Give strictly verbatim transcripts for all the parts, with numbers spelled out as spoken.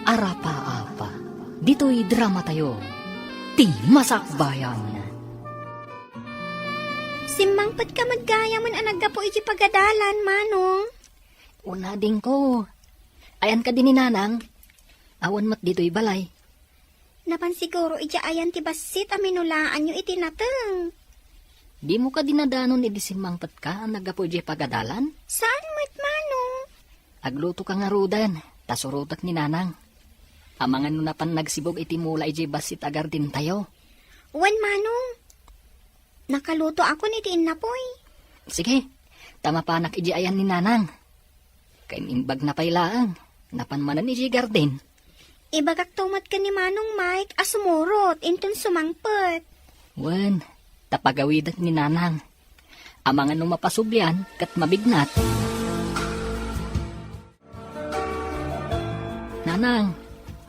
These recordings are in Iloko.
Arapaapa, ditoy dramatayo, ti Masakbayan. Simmangpetka met gayam a naggapu iti pagadalan, Manong. Una, adingko. Ayan kadi ni Nanang? Awan met ditoy balay. Napan siguro idiay ayan ti bassit a minulaanyo iti nateng. Dimo kadi nadanon idi simmangpetka a naggapu idiay pagadalan? Saan met, Manong. Aglutoka ngaruden, ta surotek ni Nanang. Amangan no napan nagsibug iti mula idiay bassit a gardentayo. Wen, Manong. Nakalutoakon iti innapoy. Sige, ta mapanak idiay ayan ni Nanang. Kaim-imbagna pay laeng, napan manen idiay garden. Ibagakto met ken ni Manong Mike a sumurot inton sumangpet. Wen, ta pagawidek ni Nanang. Amangan no mapasublian ket mabignat. Nanang,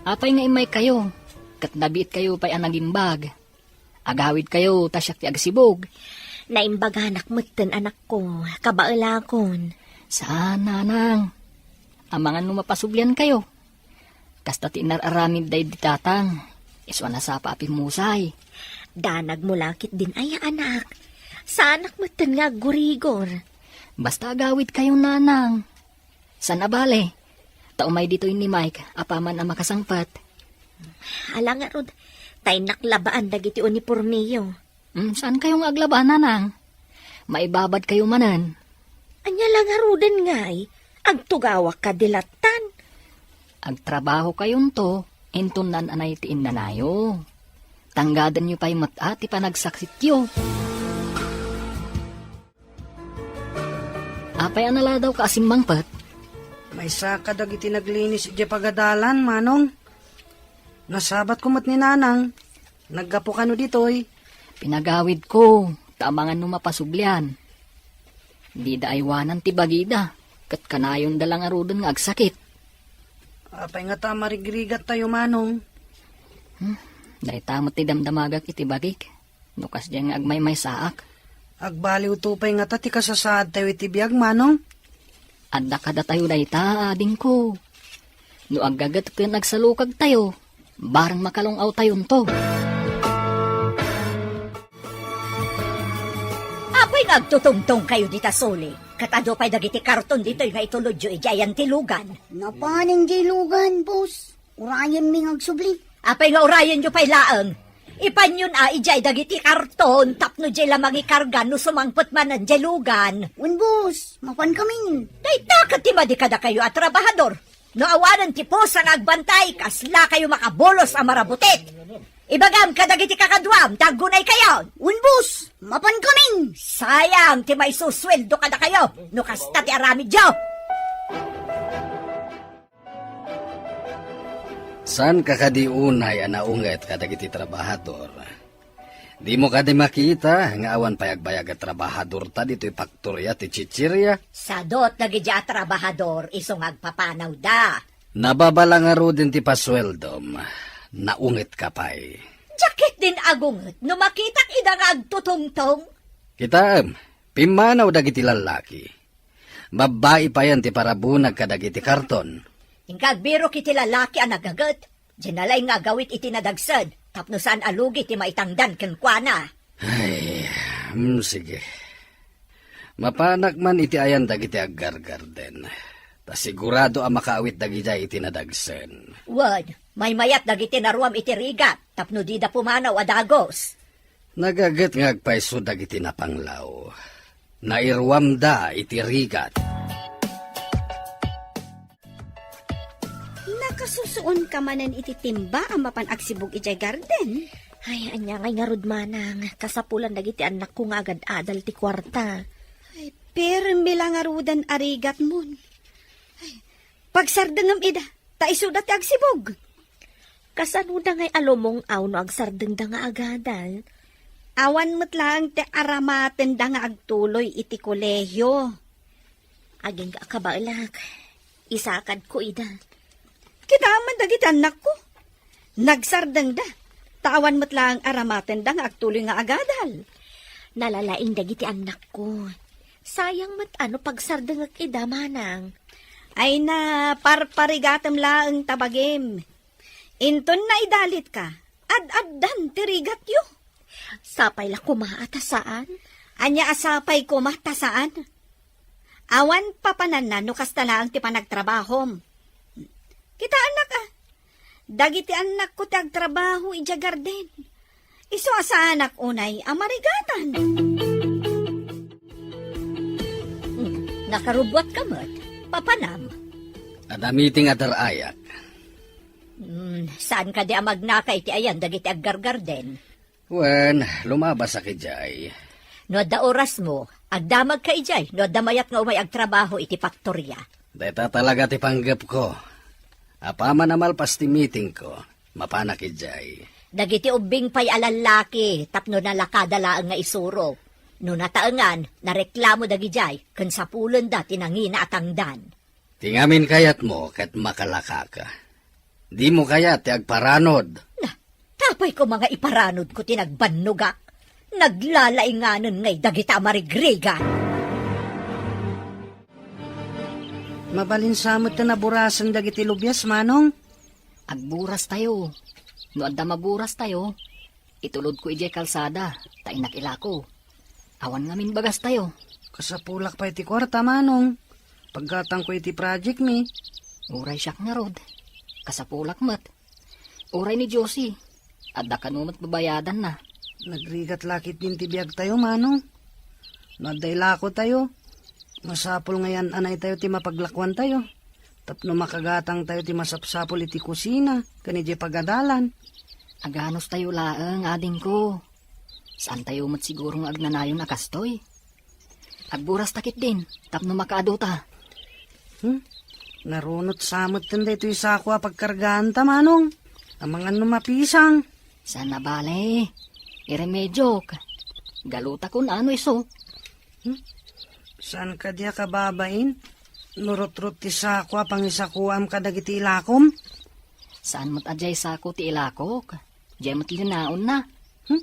apay nga immaykayo, ket nabiitkayo pay a nagimbag? Agawidkayo ta siak ti agsibug. Naimbaganak metten, anakko, kabaelakon. Saan, Nanang. Amangan no mapasubliankayo. Kasta ti inar-aramid daydi tatang. Isu a nasapa a pimmusay. Danag mo la ketdin aya, anak. Saanak metten nga aggurigor. Basta agawidkayo, Nanang. Saan a bale, ta umay ditoy ni Mike apaman a makasangpet. Ala ngarud, ta innak labaan dagiti unipormeyo. Hmm, saankayo nga aglaba, Nanang? Maibabadkayo manen. Ania la ngaruden ngay, agtugawak kadi lattan? Agtrabahokayonto, inton naan-anay ti innanayo. Tanggadenyo pay met a ti panagsaksityo. Apay a naladawka a simmangpet? Maysa kadagiti naglinis idiay pagadalan, Manong. Nasabatko met ni Nanang. Naggapu kano ditoy? Pinagawidko, ta amangan no mapasublian. Dida aywanan ti bagida, ket kanayonda la ngaruden nga agsakit. Apay ngata a marigrigattayo, Manong? Hmm, dayta met ti damdamagak iti bagik. No kasdiay nga agmaymaysaak. Agbaliwto pay ngata ti kasasaadtayo iti biag, Manong? Adda kadatayo dayta, adingko. No aggaget ken agsalukagtayo, bareng makalung-awtayonto. Apay nga agtutungtongkayo dita suli, ket adu pay dagiti karton ditoy nga itulodyo idiay ayan ti lugan? Napanen diay lugan, boss. Urayenmi nga agsubli. Apay nga urayenyo pay laeng? Ipanyon a idiay dagiti karton tapno diay la mangikarga no sumangpet manen diay lugan. Wen, boss, mapankamin. Dayta ket ti madi kadakayo a trabahador. No awanen ti pusa nga agbantay, kaslakayo makabulos a marabutit. Ibagam kadagiti kakaduam ta aggunaykayon. Wen, boss, mapankamin. Sayang ti maisusueldo kadakayo no kasta ti aramidyo. Saanka kadi unay a naunget kadagiti trabahador? Dimo kadi makita nga awan pay agbayag a trabahadorta ditoy faktoria ti chichiria? Sadot dagiti a trabahador isu nga agpapanawda. Nababala ngaruden ti pasueldom. Naungetka pay. Diak ketdin agunget no makitak ida nga agtutungtong. Kitaem, pimmanaw dagiti lallaki. Babbai payen ti parabunag kadagiti karton. Inka agbirok iti lalaki a nagaget, diay nalaing nga agawid iti nadagsen tapno saan a lugi ti maitangdan kenkuana. Ay, mm, sige. Mapanak man iti ayan dagiti aggargarden. Ta sigurado a makaawit dagidiay iti nadagsen. Wen, maymayat dagiti naruam iti rigat tapno dida pumanaw a dagus. Nagaget nga agpayso dagiti napanglaw. Nairuamda iti rigat. Nakasusuonka manen iti timba a mapan agsibug idiay garden? Ay, ania ngay ngarud, manang, kasapulan dagiti annakko nga agad-adal ti kuarta. Ay, permi la ngaruden a rigatmon. Ay, pagsardengem ida, ta isuda ti agsibug. Kasanoda ngay a lumung-aw no agsardengda nga agadal? Awan met laeng ti aramatenda nga agtuloy iti kolehio. Agingga a kabaelak, isakadko ida. Kitaem man dagiti annakko. Nagsardengda, ta awan met laeng aramatenda nga agtuloy nga agadal. Nalalaing dagiti annakko. Sayang met a no pagsardengek ida, manang. Ay na, parparigatem laeng ta bagim. Inton naidalitka, ad-addan ti rigatyo. Sapay la koma a ta saan. Ania a sapay koma ta saan? Awan papananna no kasta laeng ti panagtrabahom. Kitaennak a, dagiti annakko ti agtrabaho idiay garden. Isu a saanak unay a marigatan. Hmm, nakarubuatka met. Papanam. Adda meeting a dar-ayak. Hmm, saan kadi a magnaka iti ayan dagiti aggargarden? Wen, lumabasak idiay. No adda orasmo, agdamagka idiay no adda mayat nga umay agtrabaho iti faktoria. Dayta talaga ti panggepko. Apaman a malpas ti meetingko, mapanak idiay. Dagiti ubbing pay a lallaki tapno nalakada laeng nga isuro. No nataengan, nareklamo dagidiay ken sapulenda ti nangina a tangdan. Ti ngamin kayatmo ket makalakaka. Dimo kayat ti agparanod. Na, tapay koma nga iparanodko ti nagbannogak. Naglalainganen ngay dagita a marigrigat. Mabalin sa met ta naburasen dagiti lubias, Manong? Agburas tayo. No adda maburas tayo, itulodko idiay kalsada, ta innak ilako. Awan ngamin bagas tayo. Kasapulak pay ti kuarta, Manong. Paggatangko iti project mi. Uray siak ngarud. Kasapulak met. Uray ni Josie. Adda kano met babayadanna. Nagrigat la ketdin ti biag tayo, Manong. No adda ilako tayo, masapul nga yan-anay tayo ti mapaglakuan tayo. Tapno makagatang tayo ti masapsapul iti kusina, ken idiay pagadalan. Aganos tayo laeng, adingko. Saan tayo met siguro nga agnanayon a kastoy? Agburas ta ketdin, tapno makaadu ta. Hmm? Narunot sa met ken daytoy sako a pagkargaan ta, Manong. Amangan no mapisang. Saan a bale. Iremediok. Galuta kun ano isu. Hmm? Saan kadi a kababain? Nurutrot ti sako a pangisakuam kadagiti ilakom? Saan met a diay sako ti ilakok? Diay met linaonna. Hmm?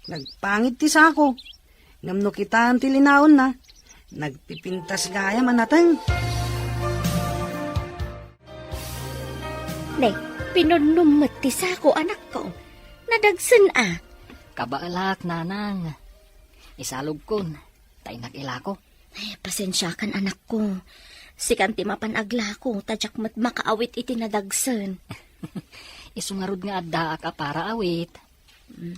Nagpangit ti sako. Ngem no kitaem ti linaonna, nagpipintas gayam a nateng. Ne, pinunnom met ti sako, anakko. Nadagsen a. Kabaelak, nanang. Isalogkon, ta innak ilako. Ay, pasensiakan, anakko. Sikan ti mapan aglako, ta diak met makaawit iti nadagsen. Isu ngarud nga addaak a para awit. Mm.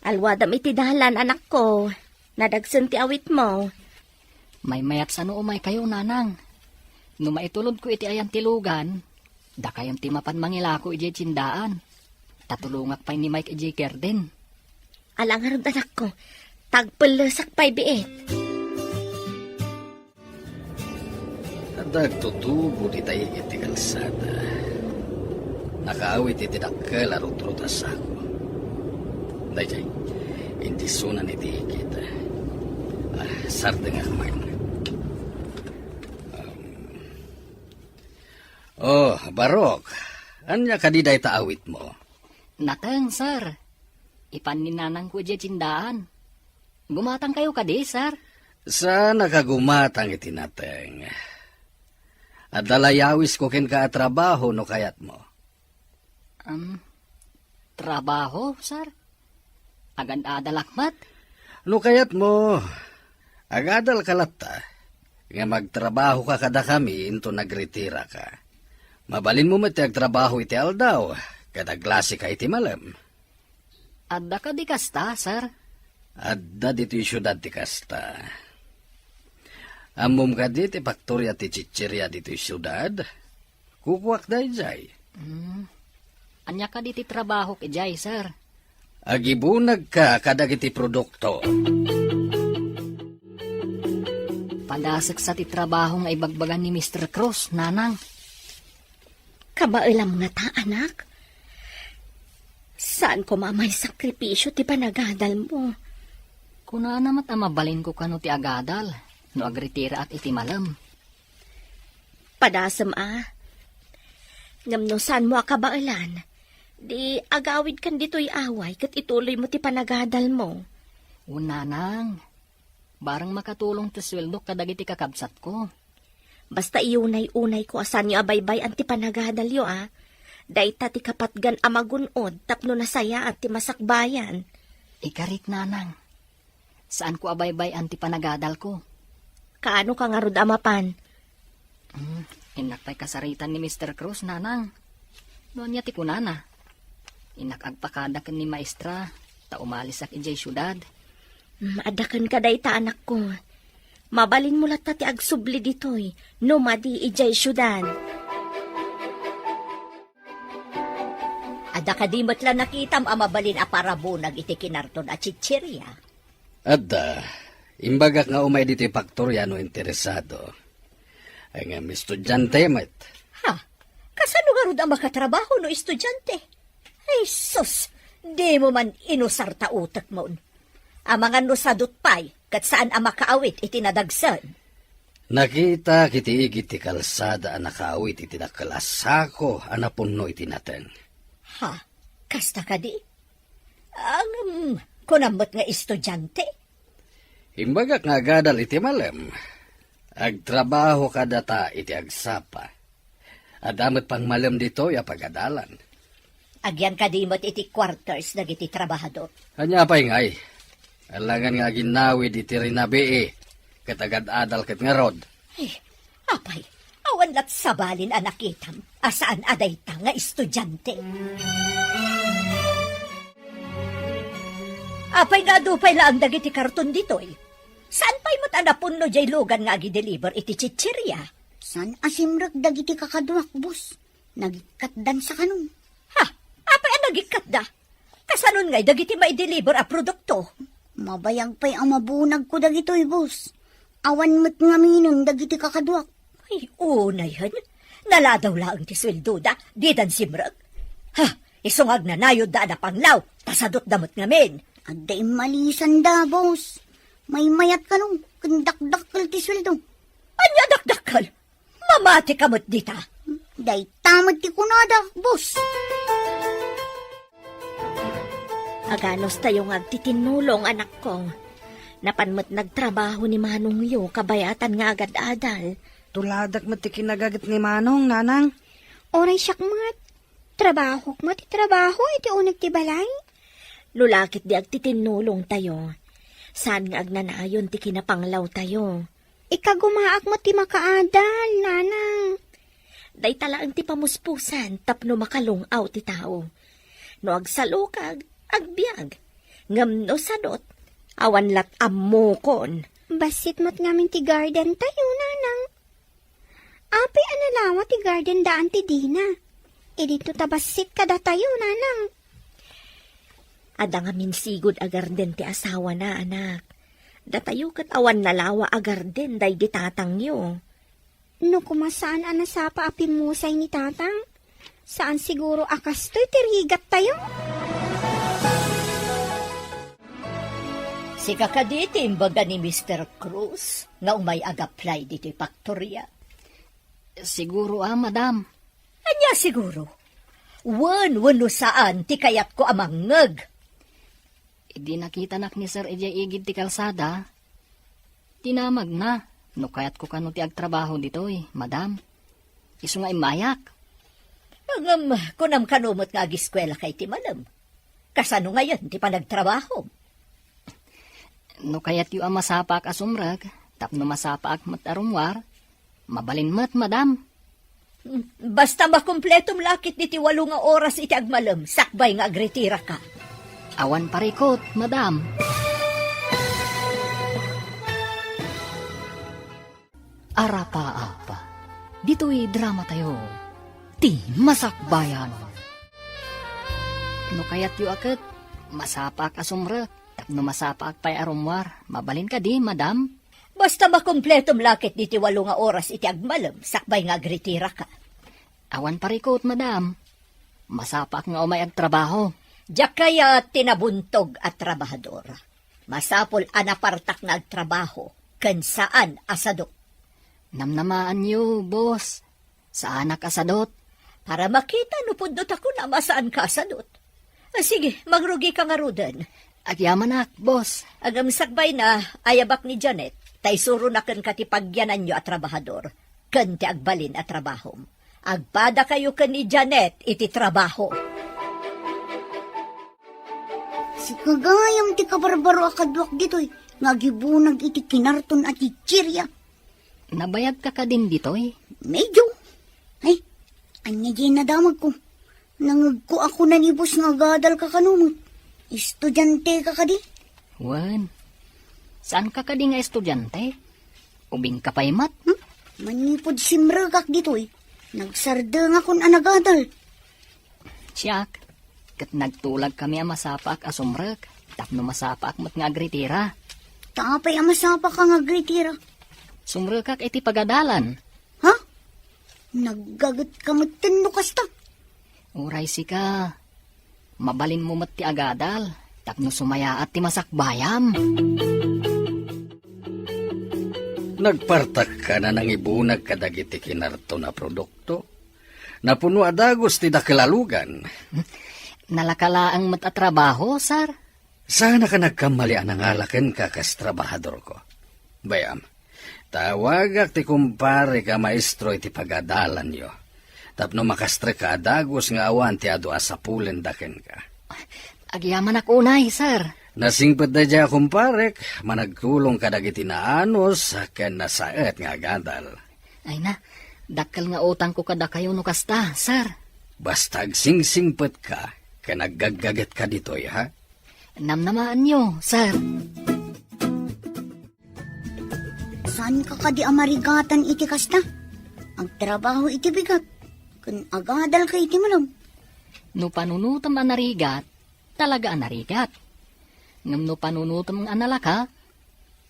Alwadam iti dalan, anakko. Nadagsen ti awitmo. Maymayat sano umaykayo, nanang. No maitulodko iti ayan ti lugan, dakayon ti mapan mangilako idiay tiendaan. Ta tulongak pay ni Mike idiay garden. Ala ngarud, anakko. Tagpellesak pay biit. Adda agtutubo dita igid ti kalsada. Nakaawit iti dakkel a rutrot a sako. Daydiay, indisunan iti igid. Ah, sardengak man. Um, oh, Barok, ania kadi dayta awitmo? Nateng, sir. Ipan ni nanangko idiay tiendaan. Gumatangkayo kadi, sir? Saannak a gumatang iti nateng. Adda la yawisko kenka a trabaho no kayatmo. Um, trabaho, sir? Agad-adalak met? No kayatmo, agadalka latta. Nga magtrabahoka kadakami inton nagretiraka. Mabalinmo met ti agtrabaho iti aldaw, ket aglasika iti malem. Adda kadi kasta, sir? Adda ditoy siudad ti kasta. Ammom kadi ti faktoria ti chicheria ditoy siudad? Kukuak daydiay. Hmm. Ania kadi ti trabahok idiay, sir? Agibunagka kadagiti produkto. Padasek sa ti trabaho nga ibagbaga ni Mister Cruz, nanang. Kabaelam ngata, anak? Saan koma a maisakripisio ti panagadalmo? Kunana met a mabalinko kano ti agadal no agretiraak iti malem. Padasem a. Ngem no saanmo a kabaelan, di agawidkan ditoy away ket ituloymo ti panagadalmo. Wen, nanang, bareng makatulong ti sueldok kadagiti kakabsatko. Basta iyunay-unayko a saanyo a baybay-an ti panagadalyo, a. Dayta ti kapatgan a magun-od tapno nasayaat ti masakbayan. Ikarik, nanang. Saanko a baybay-an ti panagadalko. Kaano ka ngarud a mapan? Hmm, innak pay kasaritan ni Mister Cruz, nanang. No ania ti kunana? Innak agpakada ken ni maestra, ta umalisak idiay siudad. Hmm, adda kenka dayta, anakko. Mabalinmo latta ti agsubli ditoy, no madi idiay siudad. Adda kadi met la nakitam a mabalin a parabunag iti kinarton a chicheria? Adda. Imbagak nga umay ditoy faktoria no interesado. Ay nga, estudiante met. Ha? Kasano ngarud a makatrabaho no estudiante? Ay, sus! Dimo man inusar ta utekmon. Amangan no sadot pay, ket saan a makaawit iti nadagsen. Nakitak iti igid ti kalsada a nakaawit iti dakkel a sako a napunno iti nateng. Ha? Kasta kadi? Ngem, kunam met nga estudiante? Imbagak nga agadal iti malem. Agtrabaho kadata iti agsapa. Adda met pangmalem ditoy a pagadalan. Agyan kadi met iti quarters dagiti trabahador? Ania pay ngay? Alangan nga aginnawid iti rinabii, ket agad-adal ket ngarud. Ay, apay, awan lat sabalin a nakitam a saan a dayta nga estudiante. Apay nga adu pay laeng dagiti karton ditoy? Saan pay met a napunno diay lugan nga agideliver iti chicheria? Saan a simrek dagiti kakaduak, boss. Nagikkatdan sa kanon. Ha? Apay a nagikkatda? Kasanon ngay dagiti maideliver a produkto? Mabayag pay a mabunagko dagitoy, boss. Awan met ngaminen dagiti kakaduak. Ay, unay hen. Naladaw laeng ti sueldoda, didan simrek. Ha, isu nga agnanayodda a napanglaw, ta sadotda met ngamin. Adda immalisanda, boss. Maymayat kano, ken dakdakkel ti sueldo. Ania dakdakkel? Mamati ka met dita. Dayta met ti kunada, boss. Aganos tayo nga agtitinnulong, anakko. Napan met nagtrabaho ni manongyo kabayatan nga agad-adal. Tuladak met ti kinagaget ni manong, nanang. Uray siak met. Trabahok met ti trabaho iti uneg ti balay. No la ket di agtitinnulong tayo, saan nga agnanayon ti kinapanglaw tayo. Ikagumaak met ti makaadal, nanang. Dayta laeng ti pamuspusan tapno makalung-aw ti tao. No agsalukag, agbiag. Ngem no sadot, awan lat ammokon. Bassit met ngamin ti garden tayo, nanang. Apay a nalawa ti garden daan ti dina? Idinto ta bassit kadatayo, nanang. Adda ngamin sigud a garden ti asawana, anak. Datayo ket awan nalawa a garden daydi tatangyo. No koma saan a nasapa a pimmusay ni tatang, saan siguro a kastoy ti rigat tayo. Sika kadi ti imbaga ni Mister Cruz nga umay ag-apply ditoy faktoria? Siguro a, madam. Ania siguro? Wen, wenno saan ti kayatko a mangngeg? Idi nakitanak ni Sir idiay igid ti kalsada, dinamagna no kayatko kano ti agtrabaho ditoy, madam. Isu nga immayak. Ngem, kunam kano met nga agiskuelaka iti malem? Kasano ngayen ti panagtrabahom? No kayatyo a masapaak a sumrek tapno masapaak met a rummuar, mabalin met, madam. Basta makumpletom la ket diti walo nga oras iti agmalem sakbay nga agritiraka. Awan parikut, madam. Arapaap. Ditoy drama tayo, ti masakbayan. No kayatyo a ket, masapaak a sumrek tapno masapaak pay a rummuar. Mabalin kadi, madam? Basta makumpletom la ket diti walo nga oras iti agmalem sakbay nga agritiraka. Awan parikut, madam. Masapaak nga umay agtrabaho. Diak kayat ti nabuntog a trabahador. Masapul a napartak nga agtrabaho ken saan a sadot. Namnamaanyo, boss. Saanak a sadot. Para makita no pudno ta kunam a saanka a sadot. Ah, sige, mangrugika ngaruden. Agyamanak, boss. Ngem sakbay na, ayabak ni Janet, ta isuronak kenka ti pagyananyo a trabahador. ken ti agbalin a trabahom. Agpadakayo ken ni Janet iti trabaho. Sika gayam ti kabarbaro a kaduak ditoy, nga agibunag iti kinarton a chichirya. Nabayagka kadin ditoy? Medyo. Ay, ania diay nadamagko? Nangegko a kuna ni boss nga agadalka kano met. Estudianteka kadi? Wen. Saanka kadi nga estudiante? Ubingka pay met? Hmm? Manipud simrekak ditoy, nagsardengakon a nagadal. Siak, ket nagtulagkami a masapaak a sumrek, tapno masapaak met nga agritira. Ta apay a masapaak nga agritira? Sumrekak iti pagadalan. Ha? Naggagetka metten no kasta? Uray sika, mabalinmo met ti agadal, tapno sumayaat ti masakbayam. Nagpartakka a nangibunag kadagiti kinarton a produkto. Napuno a dagus ti dakel a lugan. Nalaka laeng met a trabaho, sir. Saannak a nagkammali a nangala kenka kas trabahadorko. Bay-am, tawagak ti kumparek a maestro iti pagadalanyo, tapno makastrekka a dagus nga awan ti adu a sapulenda kenka. Agyamanak unay, sir. Nasingpet daydiay a kumparek, managtulong kadagiti naanus ken nasaet nga agadal. Ay na, dakkel nga utangko kadakayo no kasta, sir. Basta agsingsingpetka ken aggaggagetka ditoy, ha? Namnamaanyo, sir. Saanka kadi a marigatan iti kasta? Agtrabaho iti bigat, ken agadalka iti malem. No panunotem a narigat, talaga a narigat. Ngem no panunotem a nalaka,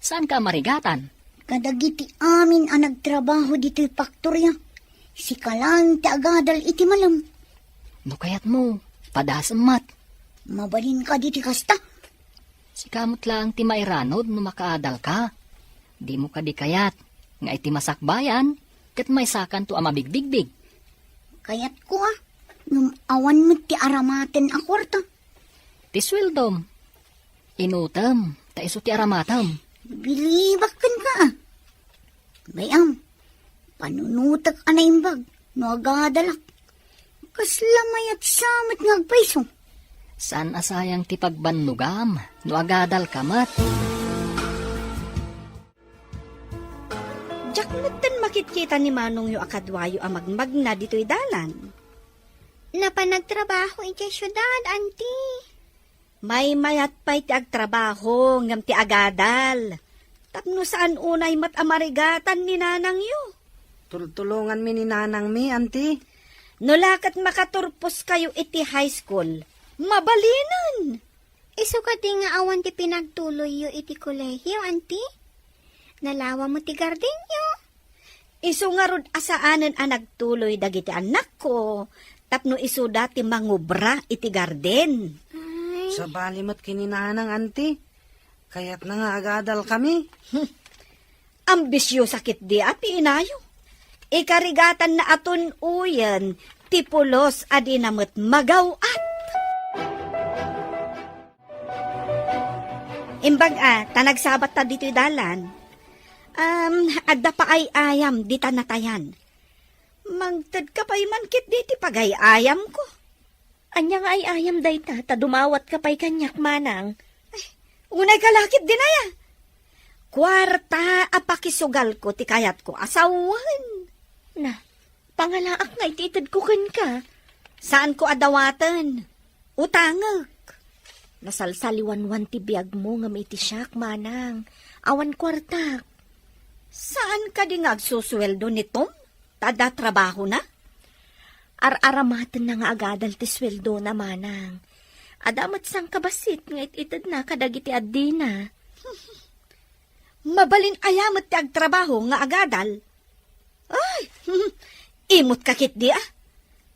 saanka a marigatan? Kadagiti amin a nagtrabaho ditoy faktoria, sika laeng ti agadal iti malem. No kayatmo, padasem met. Mabalin kadi ti kasta? Sika met laeng ti mairanod no makaadalka. Dimo kadi kayat nga iti masakbayan, ket maysakanto a mabigbigbig? Kayatko a, ngem awan met ti aramaten a kuarta. Ti sueldom. Inutem, ta isu ti aramatem. Bilibak kenka a. Bay-am, panunotek a naimbag no agadalak. Kasla mayat sa met nga agpayso. Saan a sayang ti pagbannogam no agadalka met. Diak metten makitkita ni manongyo a kaduayo a magmagna ditoy dalan. Napan nagtrabaho idiay siudad, anti. Maymayat pay ti agtrabaho ngem ti agadal. Tapno saan unay met a marigatan ni nanangyo. Tultulonganmi ni nanangmi, anti. No la ket makaturposkayo iti high school, mabalinen. Isu kadi nga awan ti pinagtuloyyo iti kolehio, anti? Nalawa met ti gardenyo. Isu ngarud a saanen a nagtuloy dagiti annakko tapno isuda ti mangubra iti garden. Ay. Sabali met ken ni nanang, anti. Kayatna nga agadalkami. Ambisiosa ketdi a ti inayo. Ikarigatanna a tun-oyen ti pulos a dina met magaw-at. Imbag a, ta nagsabatta ditoy dalan. Um, adda paay-ayam dita natayan. Mangtedka pay man ketdi ti pagay-ayamko. Ania nga ay-ayam dayta, ta dumawatka pay kaniak, manang? Ay, unayka la ketdin aya. Kuarta a pakisugalko ti kayatko a sawen. Na, pangalaak nga iti itedko kenka. Saanko a dawaten. Utangek. Nasalsaliwanwan ti biagmo ngem iti siak, manang. Awan kuartak. Saan kadi nga agsusueldo ni Tom? Ta adda trabahona? Ar-aramatenna nga agadal ti sueldona, manang. Adda met sangkabassit nga it-itedna kadagiti addina. Mabalin aya met ti agtrabaho nga agadal? Ay, imut ka ketdi a.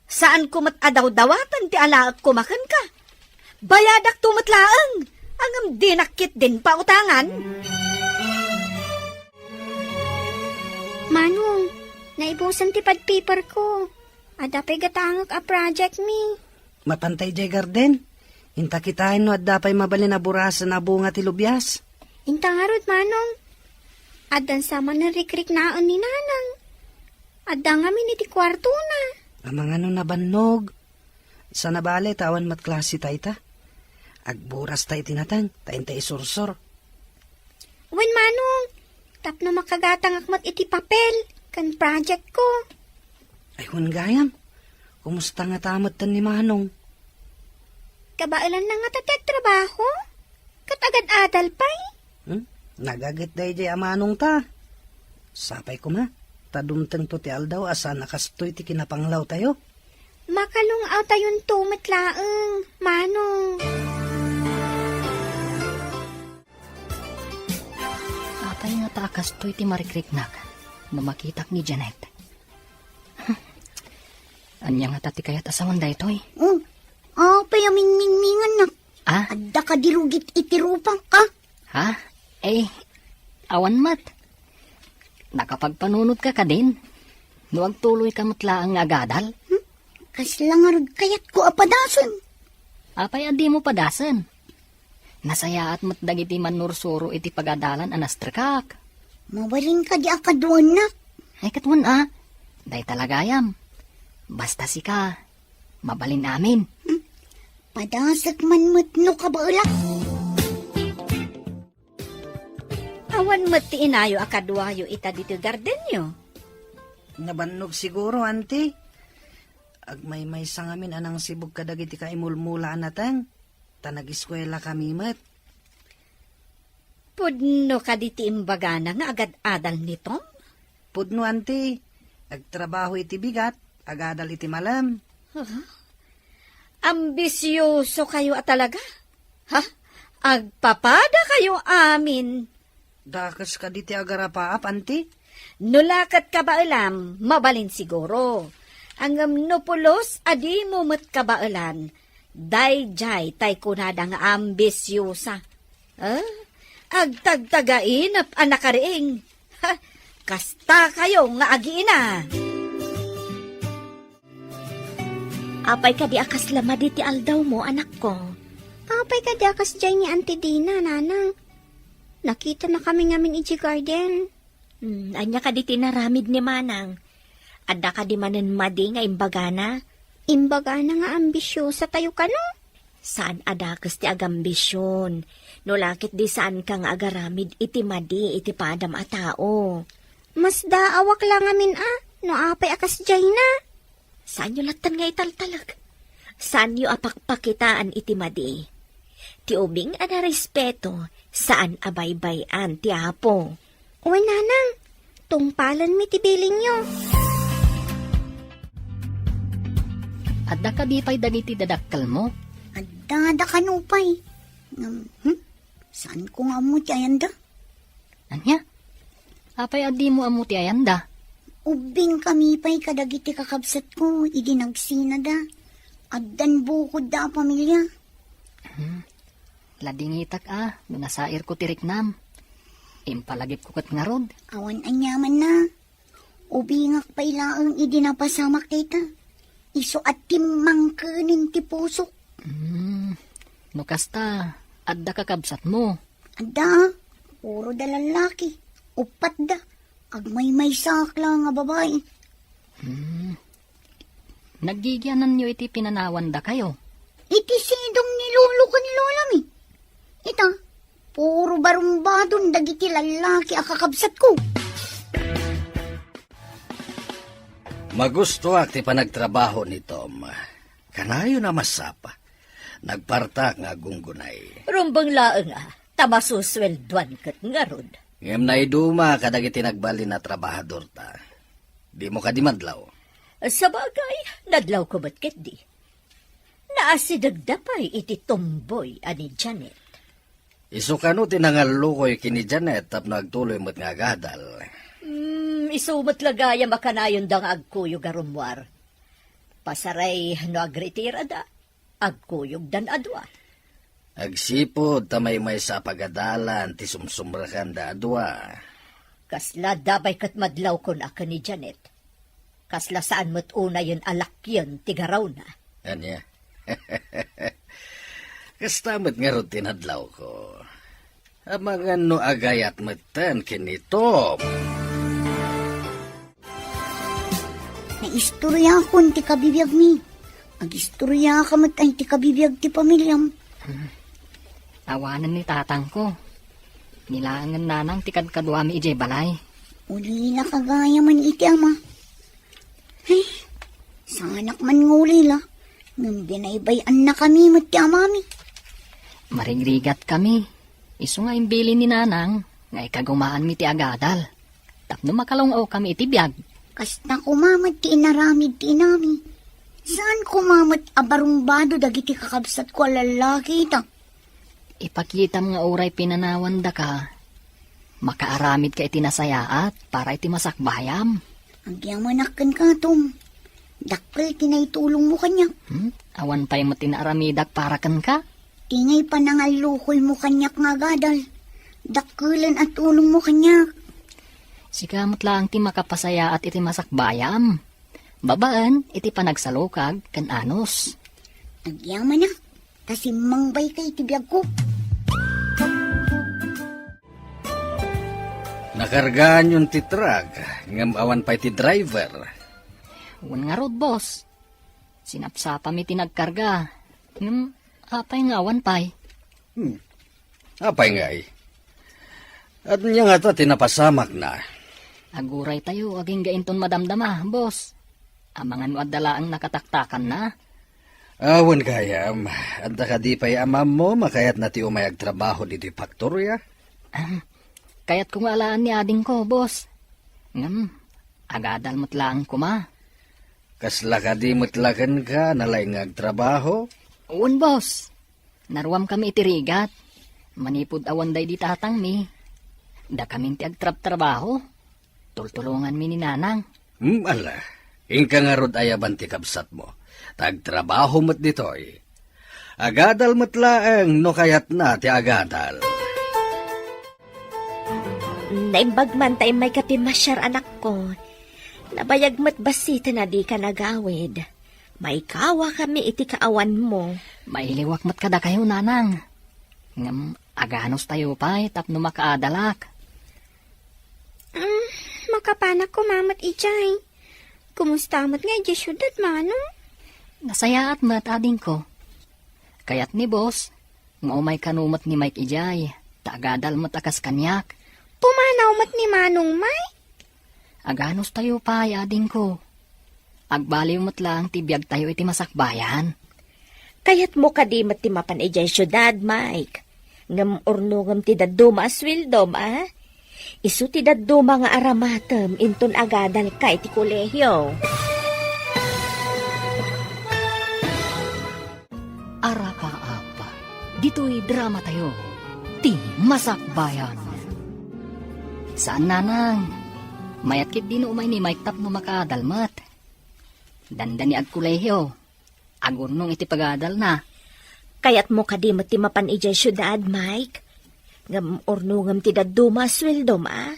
Saanko met a dawdawaten ti alaekko makenka. Bayadakto met laeng, ngem dinak ketdin pautangan. Manong, naibusen ti pad paperko. Adda pay gatangek a project mi. Mapanta idiay garden. Inta kitaen no adda pay mabalin a burasen a bunga ti lubias. Inta ngarud, manong. Addan sa manen rikriknaen ni nanang. Adda ngamin iti kuartona. Amangan no nabannog. Saan a bale ta awan met klase ta ita. Agburas ta iti nateng, ta inta isursor. Wen, Manong, tapno makagatangak met iti papel ken project ko. Ay, wen gayam, kumusta ngata metten ni Manong? Kabaelanna ngata ti agtrabaho? Ket agad-adal pay? Hmm? Nagaget daydiay a manongta. Sapay koma, ta dumtengto ti aldaw a saan a kastoy ti kinapanglawtayo. Makalung-awtayonto met laeng, Manong. Apay ngata a kastoy ti marikriknak no makitak ni Janet? Hmm. Ania ngata ti kayat a sawen daytoy? Oh, apay a mingmingmingannak? Ah? Adda kadi rugit iti rupangka? Ha? Eh, awan met. Nakapagpanunotka kadin? No agtuloyka met laeng nga agadal? Hmm? Kasla ngarud kayatko a padasen. Apay a dimo padasen? Nasayaat met dagiti mannursuro iti pagadalan a nastrekak. Mabalin kadi a kaduanak? Ay, ket wen a. Dayta la gayam. Basta sika, mabalin amin. Hmm? Padasek man met no kabaelak. Awan met ti inayo a kaduayo ita ditoy gardenyo. Nabannog siguro, Auntie. Agmaymaysa ngamin a nangsibog kadagiti kaimulmula a nateng, ta nagiskuelakami met. Pudno kadi ti imbagana nga agad-adal ni Tom? Pudno, Auntie. Agtrabaho iti bigat, agadal iti malem. Ah, ambisioso kayo a talaga. Ha? Agpapada kayo amin. Dakes kadi ti agarapaap, Auntie? No la ket kabaelam, mabalin siguro. Ngem no pulos a dimo met kabaelan, daydiay tay kunada nga ambisiosa. Ah? Agtagtagainep a nakariing. Ha? Kasta kayo nga agiina. Apay kadi a kasla madi ti aldawmo, anakko? Apay kadi a kasdiay ni Auntie Dina, Nanang? Nakitanakami ngamin idiay garden. Hmm, ania kadi ti inaramid ni Manang? Adda kadi manen madi nga imbagana? Imbagana nga ambisiosa tayo kano? Saan a dakes ti agambision, no la ket di saanka nga agaramid iti madi iti padam a tao. Masdaawak la ngamin a, no apay a kasdiayna. Saanyo latten nga italtalek. Saanyo a pakpakitaan iti madi. Ti ubing a narespeto, saan a baybay-an ti Apo. Wen, Nanang, tungpalenmi ti bilinyo. Adda kadi pay dagiti dadakkelmo? Adda, adda kano pay. Ngem, hmm? Saanko nga ammo ti ayanda? Ania? Apay a dimo ammo ti ayanda? Ubbingkami pay kadagiti kakabsatko idi nagsinada. Addan bukodda a pamilia. Hmm. Ladingitak a, no nasairko ti riknam. Impalagipko ket ngarud. Awan aniamanna. Ubingak pay laeng idi napasamak dayta. Isu a timmangkenen ti pusok. Hmm, no kasta, adda kakabsatmo? Adda, puro da lallaki. Uppat da. Agmaymaysaak la nga babai. Hmm. Naggigiananyo iti pinanawandakayo? Iti sidong ni lolo ken lolami. Ita, puro barumbadon dagiti lallaki a kakabsatko. Magustoak ti panagtrabaho ni Tom. Kanayon a masapa. Nagpartak nga aggunggunay. Rumbeng laeng a, ta masusueldoan ket ngarud. Ngem naiduma kadagiti nagbalin a trabahadorta. Dimo kadi madlaw? Sabagay, nadlawko met ketdi. Naasidegda pay iti tumboy a ni Janet. Isu kano ti nangallukoy ken ni Janet tapno agtuloy met nga agadal? Hmm, isu met la gayam a kanayonda nga agkuyog a rummuar. Pasaray no agritirada, agkuyogdan a dua. Agsipud ta maymaysa a pagadalan ti sumsumrekanda a dua. Kasla dabay ket madlawkon a ken ni Janet. Kasla saan met unayen a lakyen ti garawna. Ania? Kasta met ngarud ti nadlawko. Amangan no agayat metten ken ni Tom. Istoriakon ti kabibiagmi. Agistoriaka met ay ti kabibiag ti pamiliam. Awanen ni tatangko. Nilaengen nanang ti kadkaduami idiay balay. Ulilaka gayam iti ama. Ay, saanak man nga ulila. Ngem binaybay-annakami met ti amami. Marigrigatkami. Isu nga imbilin ni nanang nga ikagumaanmi ti agadal tapno makalung-awkami iti biag. Kasta koma met ti inaramid ti inami. Saan koma met a barumbado dagiti kakabsatko a lallaki ita? Ipakitam nga uray pinanawandaka, makaaramidka iti nasayaat para iti masakbayam. Agyamanak kenka, Tom. Dakkel ti naitulongmo kaniak. Hmm? Awan pay met ti naaramidak para kenka? Ti ngay panangallukoymo kaniak nga agadal. Dakkelen a tulongmo kaniak. Sika met laeng ti makapasayaat iti masakbayam. Babaen iti panagsalukag ken anus. Agyamanak, ta simmangbayka iti biagko. Nakargaanyon ti truck, ngem awan pay ti driver. Wen ngarud, boss. Sinapsapami ti nagkarga. Ngem apay nga awan pay? Hmm. Apay ngay? Ania ngata ti napasamakna? Aguraytayo agingga inton madamdama, boss. Amangan no adda laeng nakataktakanna. Awan gayam, adda kadi pay amammo makayatna ti umay agtrabaho ditoy faktoria? Ahem. Kayatko nga alaan ni adingko, boss. Ngem, agadal met laeng koma. Kasla kadi met la kenka nalaing nga agtrabaho? Wen, boss. Naruamkami iti rigat. Manipud awan daydi tatangmi, dakamin ti agtrabtrabaho. Tultulonganmi ni nanang. Hmm, ala. Inka ngarud ayaban ti kabsatmo. Ta agtrabaho met ditoy. Agadal met laeng no kayatna ti agadal. Naimbag man ta immayka pimmasiar, anakko. Nabayag met bassiten a dika nagawid. Maikawakami iti kaawanmo. Mailiwak met kadakayo, nanang. Ngem aganustayo pay tapno makaadalak. Mm, makapanak koma met idiay. Kumusta met nga idiay siudad, manong? Nasayaat met, adingko. Kayat ni boss nga umay kano met ni Mike idiay, ta agadal met a kas kaniak. Pumanaw met ni Manong Mike? Aganustayo pay, adingko. Agbaliw met laeng ti biagtayo iti masakbayan. Kayatmo kadi met ti mapan idiay siudad, Mike? Ngem urnongem ti dadduma a sueldom, a? Isu ti dadduma nga aramatem inton agadalka iti kolehio. Arapaap, ditoy dramatayo, ti masakbayan. Saan, nanang. Mayat ketdi no umay ni Mike tapno makaadal met. Dandani agkolehio. Agurnong iti pagadalna. Kayatmo kadi met ti mapan idiay siudad, Mike? Ngem urnongem ti dadduma a sueldom, a?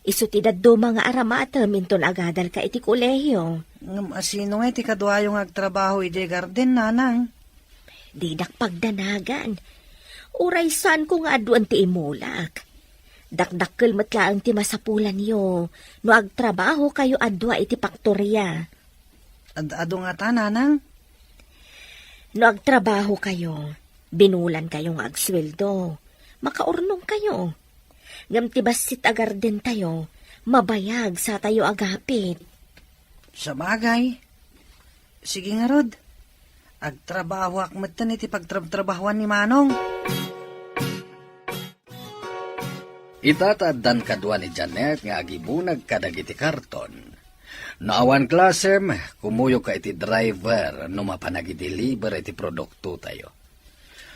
Isu ti dadduma nga aramatem inton agadalka iti kolehio. Ngem asino nga iti kaduayo nga agtrabaho idiay garden, nanang? Didak pagdanagan. Uray saanko nga aduen ti imulak. Dakdakkel met laeng ti masapulanyo no agtrabahokayo a dua iti paktoria. Ad-adu ngata, nanang? No agtrabahokayo, binulankayo nga agsueldo, makaurnongkayo. Ngem ti bassit a gardentayo, mabayag satayo agapit. Sabagay. Sige ngarud, agtrabahoak metten iti pagtrabtrabahoan ni Manong. Ita ta addan kadua ni Janet nga agibunag kadagiti karton. No awan klasem, kumuyogka iti driver no mapan agideliver iti produktotayo.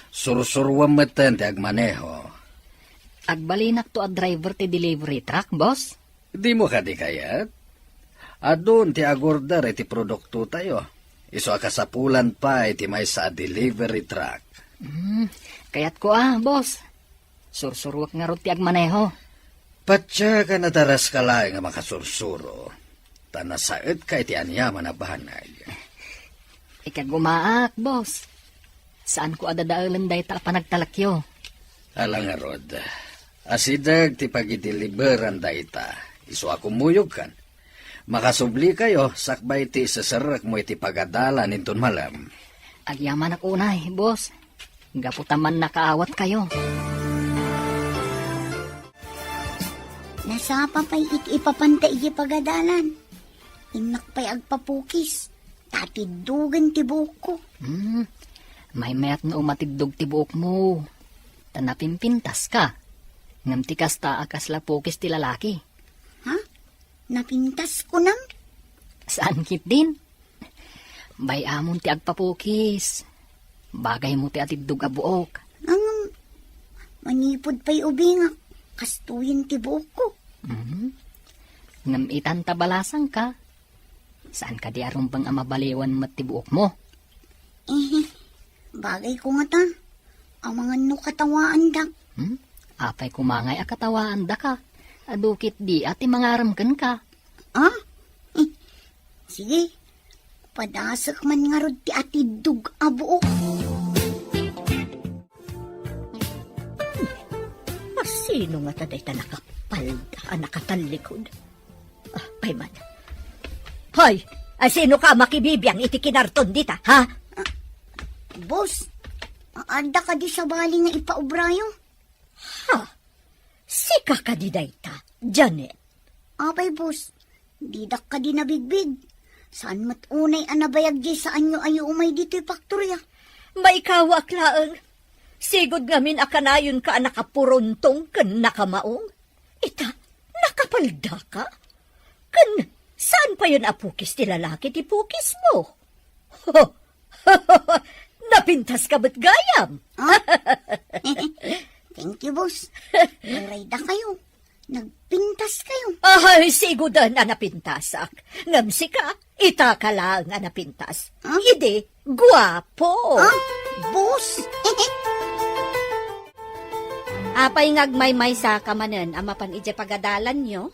Sursuruem metten ti agmaneho. Agbalinakto a driver ti delivery truck, boss? Dimo kadi kayat? Adun ti agorder iti produktotayo. Isu a kasapulan pay ti maysa a delivery truck. Hmm, kayatko a, boss. Sursuruek ngarud ti agmaneho. Patiek a nadaras ka laeng a makasursuro, ta nasaetka iti aniaman a banag. Ikagumaak, boss. Saanko a dadaelen dayta a panagtalekyo. Ala ngarud, asideg ti pagideliveran dayta, isu a kumuyogkan. Makasublikayo sakbay ti iseserrekmo iti pagadalan inton malem. Agyamanak unay, boss. Gapu ta mannakaawatkayo. Nasapa pay iti ipapanta iti pagadalan. Innak pay agpapukis, ta atiddogen ti buokko. Hmm, maymayat no umatiddog ti buokmo. Ta napimpintaska. Ngem ti kasta a kasla pukis ti lalaki. Ha? Napintas kunam? Saan ketdin? Bay-amon ti agpapukis. Bagaymo ti atiddog a buok. Ang manipud pay ubingak, kastoyen ti buokko. Mhm. Ngem itan ta balasangka, saan kadi a rumbeng a mabaliwan met ti buokmo? Eh, bagay ko ngata. Amangan no katawaandak. Hmm? Apay kumangay a katawaandaka? Adu ketdi a ti mangarem kenka. Ah? Eh, sige. Padasek man ngarud ti atiddog a buok. Asino ngata dayta nakapalda a nakatallikod? Ah, pay man. Hoy, asino ka a makibibiang iti kinarton dita, ha? Boss, adda kadi sabali nga ipaubrayo? Ha? Sika kadi dayta, Janet? Apay, boss, didak kadi nabigbig. Saan met unay a nabayag diay saanyo a umay ditoy faktorya? Maikawak laeng. Sigud ngamin a kanayonka a nakapuruntong ken nakamaong. Ita, nakapaldaka? Ken saan payen a pukis ti lalaki ti pukismo? Napintaska met gayam. Ah? Thank you, boss. Uray dakayo. Nagpintaskayo. Ay, siguden a napintasak. Ngem sika, itaka laeng a napintas. Ah? Idi, guapo. Ah, boss. Apay nga agmaymaysa ka manen a mapan idiay pagadalanyo?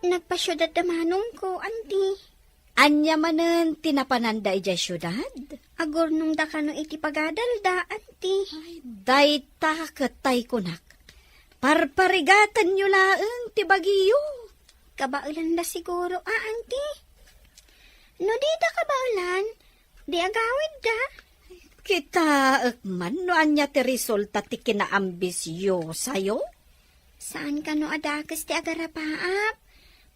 Nagpasiudad da manongko, anti. Ania manen ti napananda idiay siudad? Agurnongda kano iti pagadalda, anti. Ay, dayta ket tay kunak. Parparigatenyo laeng ti bagiyo. Kabaelanda siguro, a, anti. No dida kabaelan, di agawidda. Kitaek man no ania ti resulta ti kinaambisyosayo. Saan kano a dakes ti agarapaap.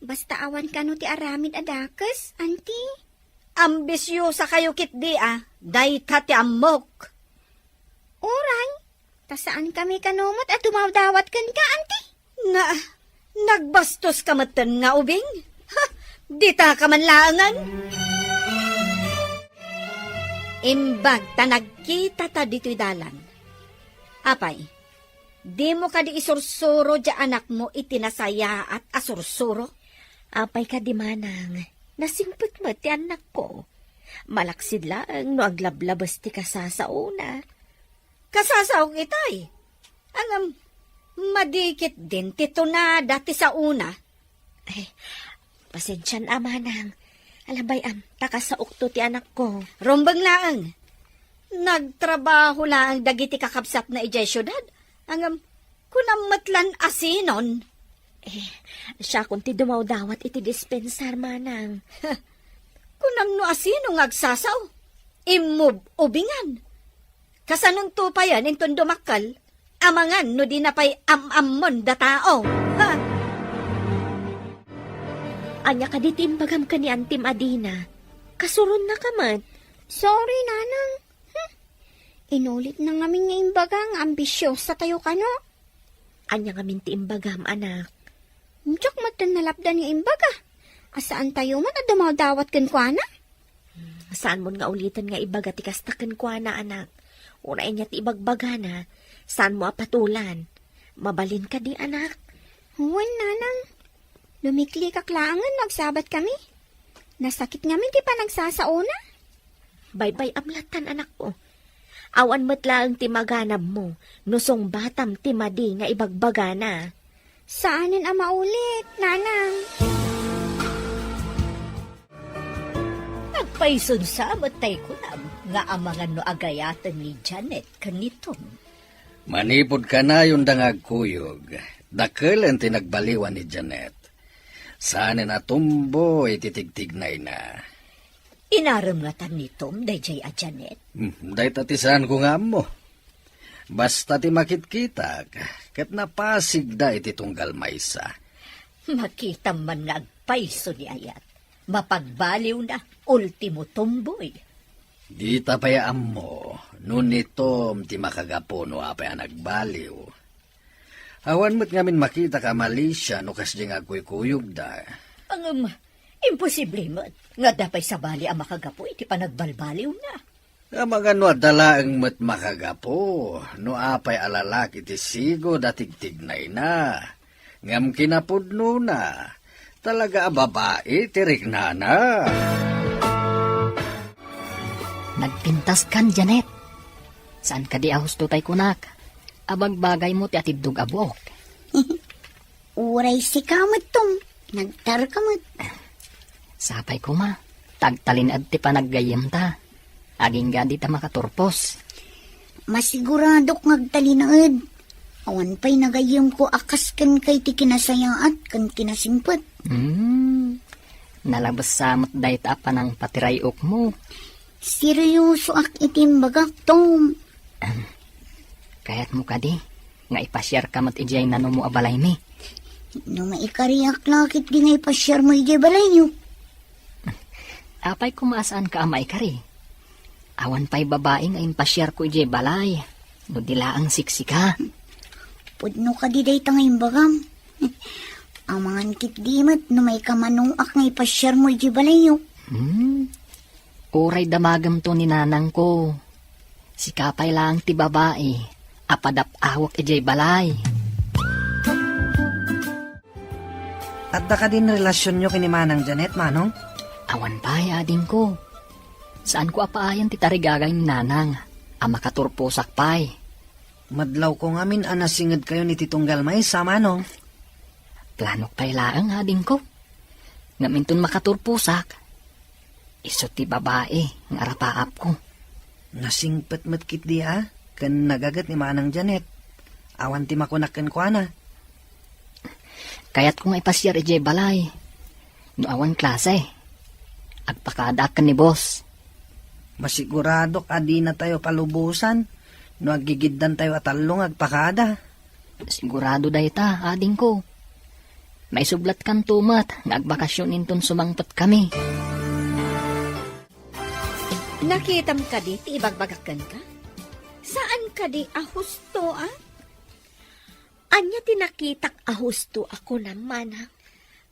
Basta awan kano ti aramid a dakes, anti. Ambisyosa kayo ketdi a, dayta ti ammok. Uray, ta saan kami kano met a dumawdawat kenka, anti? Na, nagbastos ka metten nga ubing? Ha, dita ka man laengen? Imbag ta nagkita ta ditoy dalan. Apay, dimo kadi isursuro diay anakmo iti nasayaat a sursuro? Apay kadi manang, nasingpet met ti annakko. Malaksid laeng no aglablabes ti kasasaona. Kasasaok itay. Ngem, madi ketdin ti tunada ti saona. Eh, pasensian a manang. Alabay am, ta kasaokto ti anakko. Rumbeng laeng. Nagtrabaho laeng dagiti kakabsatna idiay siudad. Ngem, kunam met lan asinon. Eh, siakon ti dumawdawat iti dispensar, manang. Kunam no asino nga agsasao. Immub ubingan. Kasanonto payen inton dumakkel, amangan no dina pay am-ammon da tao. Ha? Ania kadi ti imbagam ken ni Antim a dina? Kasuronna ka met. Sorry, Nanang. Hmm. Inulitna ngamin nga imbaga nga ambisyosa tayo kano. Ania ngamin ti imbagam, anak? Diak met nalapdan nga imbaga. A saan tayo met a dumawdawat kenkuana? Hmm, saanmon nga uliten nga ibaga ti kasta kenkuana, anak. Uray ania ti ibagbagana, saanmo a patulan. Mabalin kadi, anak? Wen, Nanang. Lumiklikak laengen no agsabat kami. Nasakit ngamin ti panagsasaona. Baybay-am lattan, anakko. Awan met laeng ti maganabmo no sungbatam ti madi nga ibagbagana. Saanen a maulit, Nanang. Agpayson sa met tay kunam nga amangan no agayaten ni Janet ken ni Tom. Manipud kanayonda nga agkuyog, dakelen ti nagbaliwan ni Janet. Saanen a tumboy ti tigtignayna. Inarem ngata ni Tom daydiay a Janet? Hmm, dayta ti saanko nga ammo. Basta ti makitkitak, ket napasigda iti tunggal maysa. Makitam man nga agpayso ni ayat. Mapagbaliwna, ultimo tumboy. Dita pay ammo, no ni Tom ti makagapu no apay a nagbaliw. Awan met ngamin makitak a malisia no kasdi nga agkuykuyogda. Ngem, imposible met nga adda pay sabali a makagapu iti panagbalbaliwna. Amangan no adda laeng met makagapu, no apay a lalaki ti sigud a tigtignayna. Ngem kinapudnona, talaga a babai ti riknana. Nagpintaskan, Janet. Saan kadi a husto tay kunak? Abagbagaymo ti atiddog a buok. Uray sika met, Tom. Nagtarka met. Sapay koma, ta agtalinaed ti panaggayyemta. Agingga dita makaturpos. Masiguradok nga agtalinaed. Awan pay nagayyemko a kas kenka iti kinasayaat ken kinasingpet. Hmm. Nalabes sa met dayta a panangpatiray-okmo. Seryosoak iti imbagak, Tom. Kayatmo kadi nga ipasiarka met idiay nanumo a balaymi? No maikariak la ketdi nga ipasiarmo idiay balayyo. Apay koma a saanka a maikari? Awan pay babai nga impasiarko idiay balay no di laeng siksika. Pudno kadi dayta nga imbagam? Amangan ketdi met no maikamanoak nga ipasiarmo idiay balayyo. Hmm. Uray damagemto ni nanangko. Sika pay laeng ti babai a padap-awek idiay balay. Adda kadin relasionyo ken ni Manang Janet, Manong? Awan pay, adingko. Saanko a paayen ti tarigagay ni Nanang a makaturposak pay. Madlawko ngamin a nasingedkayon iti tunggal maysa, Manong. Planok pay laeng, adingko. Ngem inton makaturposak, isu ti babai nga arapaapko. Nasingpet met ketdi a ken nagaget ni Manang Janet. Awan ti makunak kenkuana. Kayatko nga ipasiar idiay balay. No awan klase, agpakadaak ken ni boss. Masiguradok a dinatayo palubosan no aggigiddantayo a tallo nga agpakada. Sigurado dayta, adingko. Maisublatkanto met nga agbakasyon inton sumangpetkami. Nakitam kadi ti ibagbagak kenka? Saan kadi a husto, a? Ania ti nakitak a husto a kunam, manang?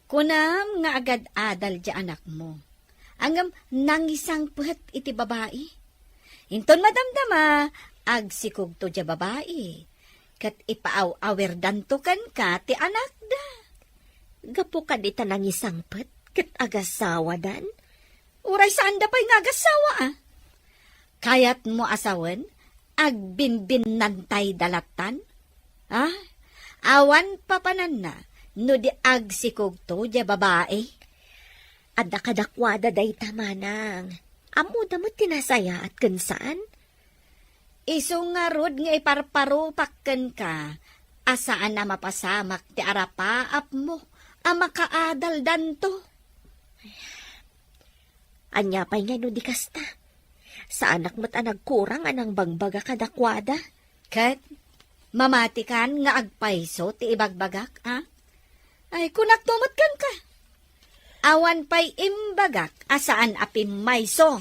Kunam nga agad-adal diay anakmo. Ngem nangisangpet iti babai. Inton madamdama, agsikugto diay babai, ket ipaaw-awerdanto kenka ti anakda. Gapu kadi ta nangisangpet ket agasawadan? Uray saanda pay nga agasawa, a? Kayatmo a sawen, agbinbinnantayda lattan? A? Awan papananna no di agsikugto diay babai. Adda kadakuada dayta, manang. Ammoda met ti nasayaat ken saan? Isu ngarud nga iparparupak kenka a saan a mapasamak ti arapaapmo a makaadaldanto. Ania pay ngay no di kasta? Saanak met a nagkurang a nangbagbaga kadakuada. Ket mamatikan nga agpayso ti ibagbagak, a? Ay, kunakto met kenka. Awan pay imbagak a saan a pimmayso.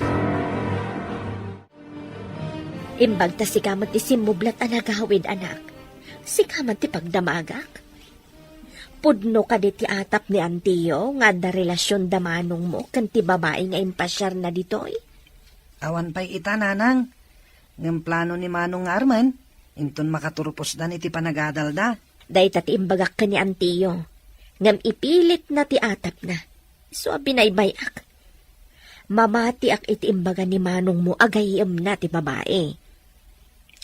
Imbag ta sika met ti simmublat a nagawid, anak. Sika met ti pagdamagak. Pudno kadi ti atap ni Antio nga adda relasion da manongmo ken ti babai nga impasiarna ditoy? Awan pay ita, nanang. Ngem plano ni manong nga armen, inton makaturposdan iti panagadalda. Dayta ti imbagak ken ni Antio, ngem ipilitna ti atapna. Isu a binaybay-ak. Mamatiak iti imbaga ni manongmo a gayyemna ti babai.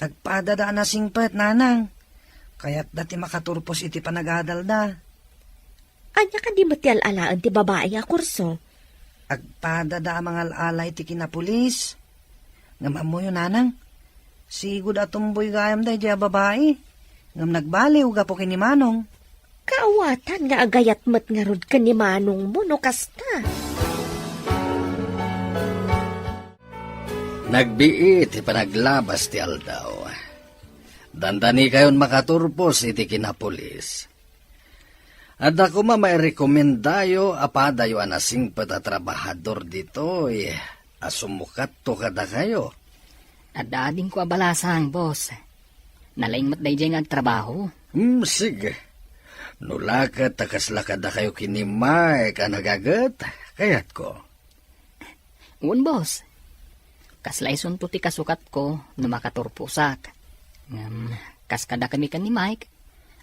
Agpadada a nasingpet, nanang. Kayatda ti makaturpos iti panagadalda. Ania kadi met ti al-alaen ti babai a kurso? Agpadada a mangal-ala iti kinapulis. Ngem ammoyo, nanang, sigud a tumboy gayam daydiay a babai. Ngem nagbaliw gapu ken ni manong. Kaawatan nga agayat met ngarud ken ni manongmo no kasta. Nagbiit ti panaglabas ti aldaw. Dandanikayon makaturpos iti kinapulis. Adda koma mairekomendayo a padayo a nasingpet a trabahador ditoy a sumukatto kadakayo. Adda adingko a balasang, boss. Nalaing met daydiay nga agtrabaho. Hmm, sige. No la ket ta kasla kadakayo ken ni Mike a nagaget, kayatko. Wen, boss. Kasla isunto ti kasukatko no makaturposak. Ngem, kas kadakami ken ni Mike,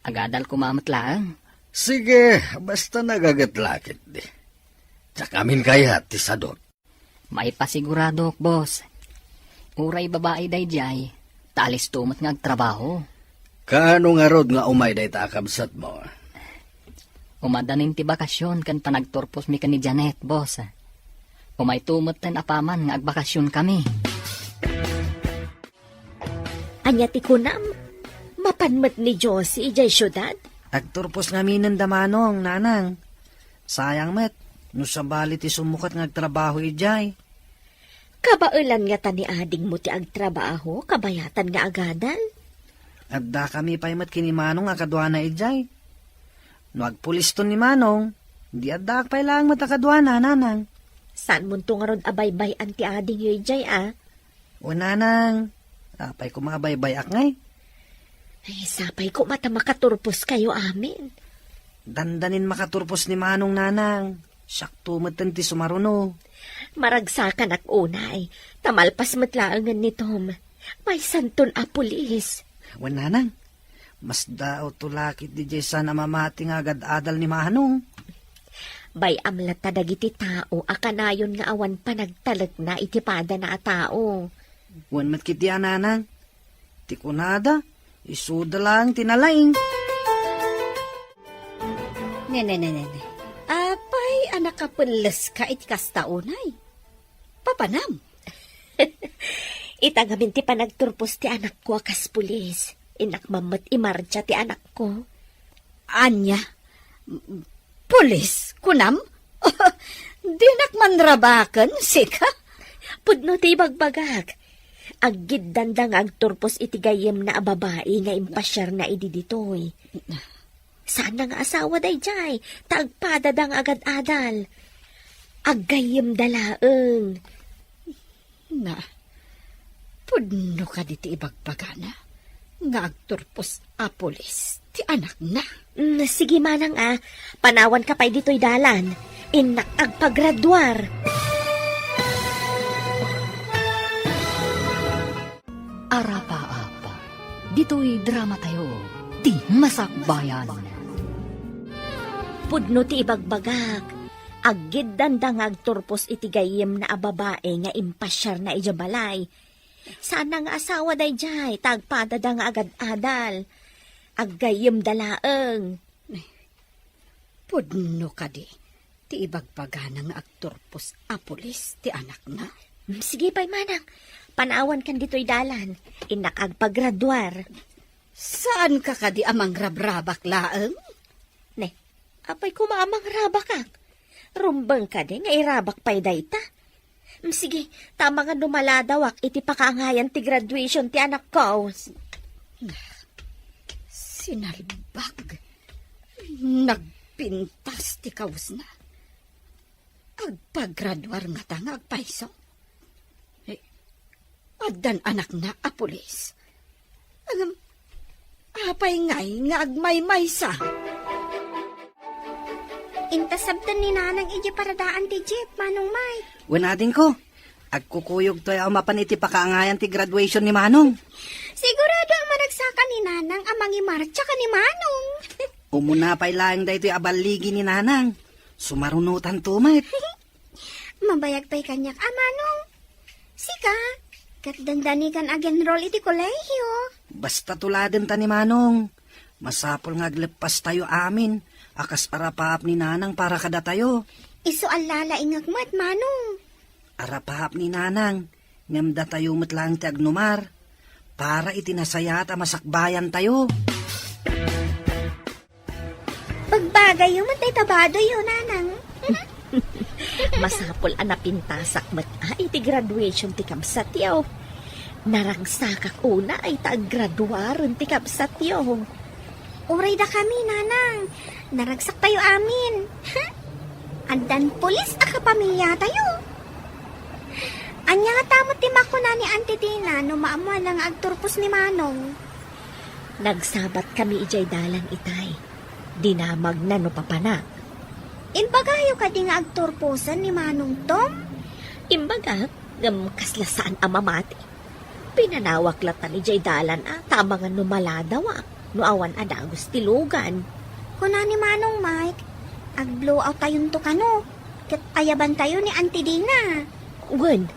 agadal koma met laeng. Sige, basta nagaget la ketdi. Diak amin kayat ti sadot. Maipasiguradok, boss. Uray babai daydiay, ta alisto met nga agtrabaho. Kaano ngarud nga umay dayta a kabsatmo? Umadanin ti bakasion ken panagturposmi ken ni Janet, boss. Umayto metten apaman nga agbakasionkami. Ania ti kunam? Mapan met ni Josie idiay siudad? Agturpos ngaminen da manong, nanang. Sayang met, no sabali ti sumukat nga agtrabaho idiay. Kabaelan ngata ni adingmo ti agtrabaho, kabayatan nga agadal? Addakami pay met ken ni manong a kaduana idiay. No agpuliston ni manong, di addaak pay laeng met a kaduana, nanang. Saanmonto ngarud a baybay-an ti adingyo idiay, a? O, nanang, apay koma a baybay-ak ngay? Ay, sapay koma ta makaturposkayo amin. Dandanin makaturpos ni manong, nanang. Siakto metten ti sumaruno. Maragsakanak unay, ta malpas met laengen ni Tom. Maysanton a pulis. Wen, nanang, masdaawto la ketdi diay saan a mamati nga agad-adal ni manong. Bay-am latta dagiti tao a kanayon nga awan panagtalekna iti padana a tao. Wen met ketdi a, nanang. Ti kunada, isuda laeng ti nalaing. Ne, ne, ne, ne, ne. Apay a nakapelleska iti kasta unay? Papanam? Ita ngamin ti panagturpos ti anakko a kas pulis. Innak mammet imartsa ti anakko. Ania? Pulis, kunam? Dinak manrabaken, sika? Pudno ti ibagbagak. Aggiddanda nga agturpos iti gayyemna a babai nga impasiarna idi ditoy. Saanna nga asawa daydiay, ta agpadada nga agad-adal. Aggayyemda laeng. Na, pudno kadi ti ibagbagana nga agturpos a pulis ti anakna? Mm, sige manang a, panawanka pay ditoy dalan. Innak agpagraduar. Arapaap. Ditoy dramatayo, ti Masakbayan. Pudno ti ibagbagak. Aggiddanda nga agturpos iti gayyemna a babai nga impasiarna idiay balay. Saanna nga asawa daydiay, ta agpadada nga agad-adal. Aggayyemda laeng. Pudno kadi ti ibagbagana nga agturpos a pulis ti anakna? Mm, sige pay manang, panawankan ditoy dalan. Innak agpagraduar. Saanka kadi a mangrabrabak laeng? Ne, apay koma a mangrabakak? Rumbeng kadi nga irabak pay dayta? Mm, sige, ta amangan no maladawak iti pakaangayan ti graduation ti anakko. Sinalbag. Nagpintas ti kawesna. Agpagraduar ngata nga agpayso? Eh, addan anakna a pulis. Ngem, apay ngay nga agmaymaysa? Inta sabten ni Nanang idiay paradaan ti jeep, Manong Mike. Wen, adingko, agkukuyogto a mapan iti pakaangayan ti graduation ni Manong. Sigurado a managsakan ni Nanang a mangimartsa ken ni Manong. Umuna pay laeng daytoy a balligi ni Nanang. Sumarunotanto met. Mabayag pay kaniak a, Manong. Sika, ket dandanikan agenroll iti kolehiyo. Basta tuladenta ni Manong. Masapul nga agleppastayo amin a kas arapaap ni Nanang para kadatayo. Isu a lalaingek met, Manong. Arapaap ni Nanang, ngem datayo met laeng ti agnumar para iti nasayaat a masakbayantayo. Agayo met dayta badoyo, nanang. Masapul a napintasak met a iti graduation ti kabsatyo. Naragsakak unay ta aggraduaren ti kabsatyo. Uray dakami, nanang. Naragsaktayo amin. Addan pulis a kapamiliatayo. Ania ngata met ti makuna ni Auntie Dina no maammoanna nga agturpos ni Manong? Nagsabat kami idiay dalan itay. Dinamagna no papanak. Imbagayo kadi nga agturposen ni Manong Tom? Imbagak, ngem kasla saan a mamati. Pinanawak latan idiay dalan a ta amangan no maladawak, no awan a dagus ti lugan. Kuna ni Manong Mike, ag-blowout tayonto kano, ket ayabantayo ni Auntie Dina. Wen,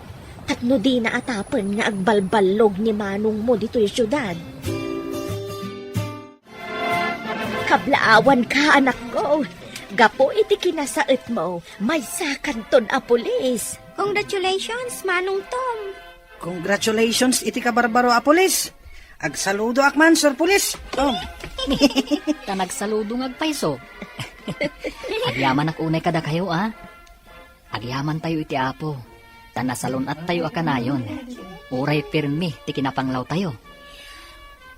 tapno dina atapen nga agbalballog ni manongmo ditoy siudad. Kablaawanka, anakko. Gapu iti kinasaetmo, maysakanton a pulis. Congratulations, Manong Tom. Congratulations iti kabarbaro a pulis. Agsaludoak man, Sir Pulis. Oh. Ta nagsaludo nga agpayso. Agyamanak unay kadakayo, a. Agyamantayo iti Apo, ta nasalun-attayo a kanayon, uray pirmi ti kinapanglawtayo.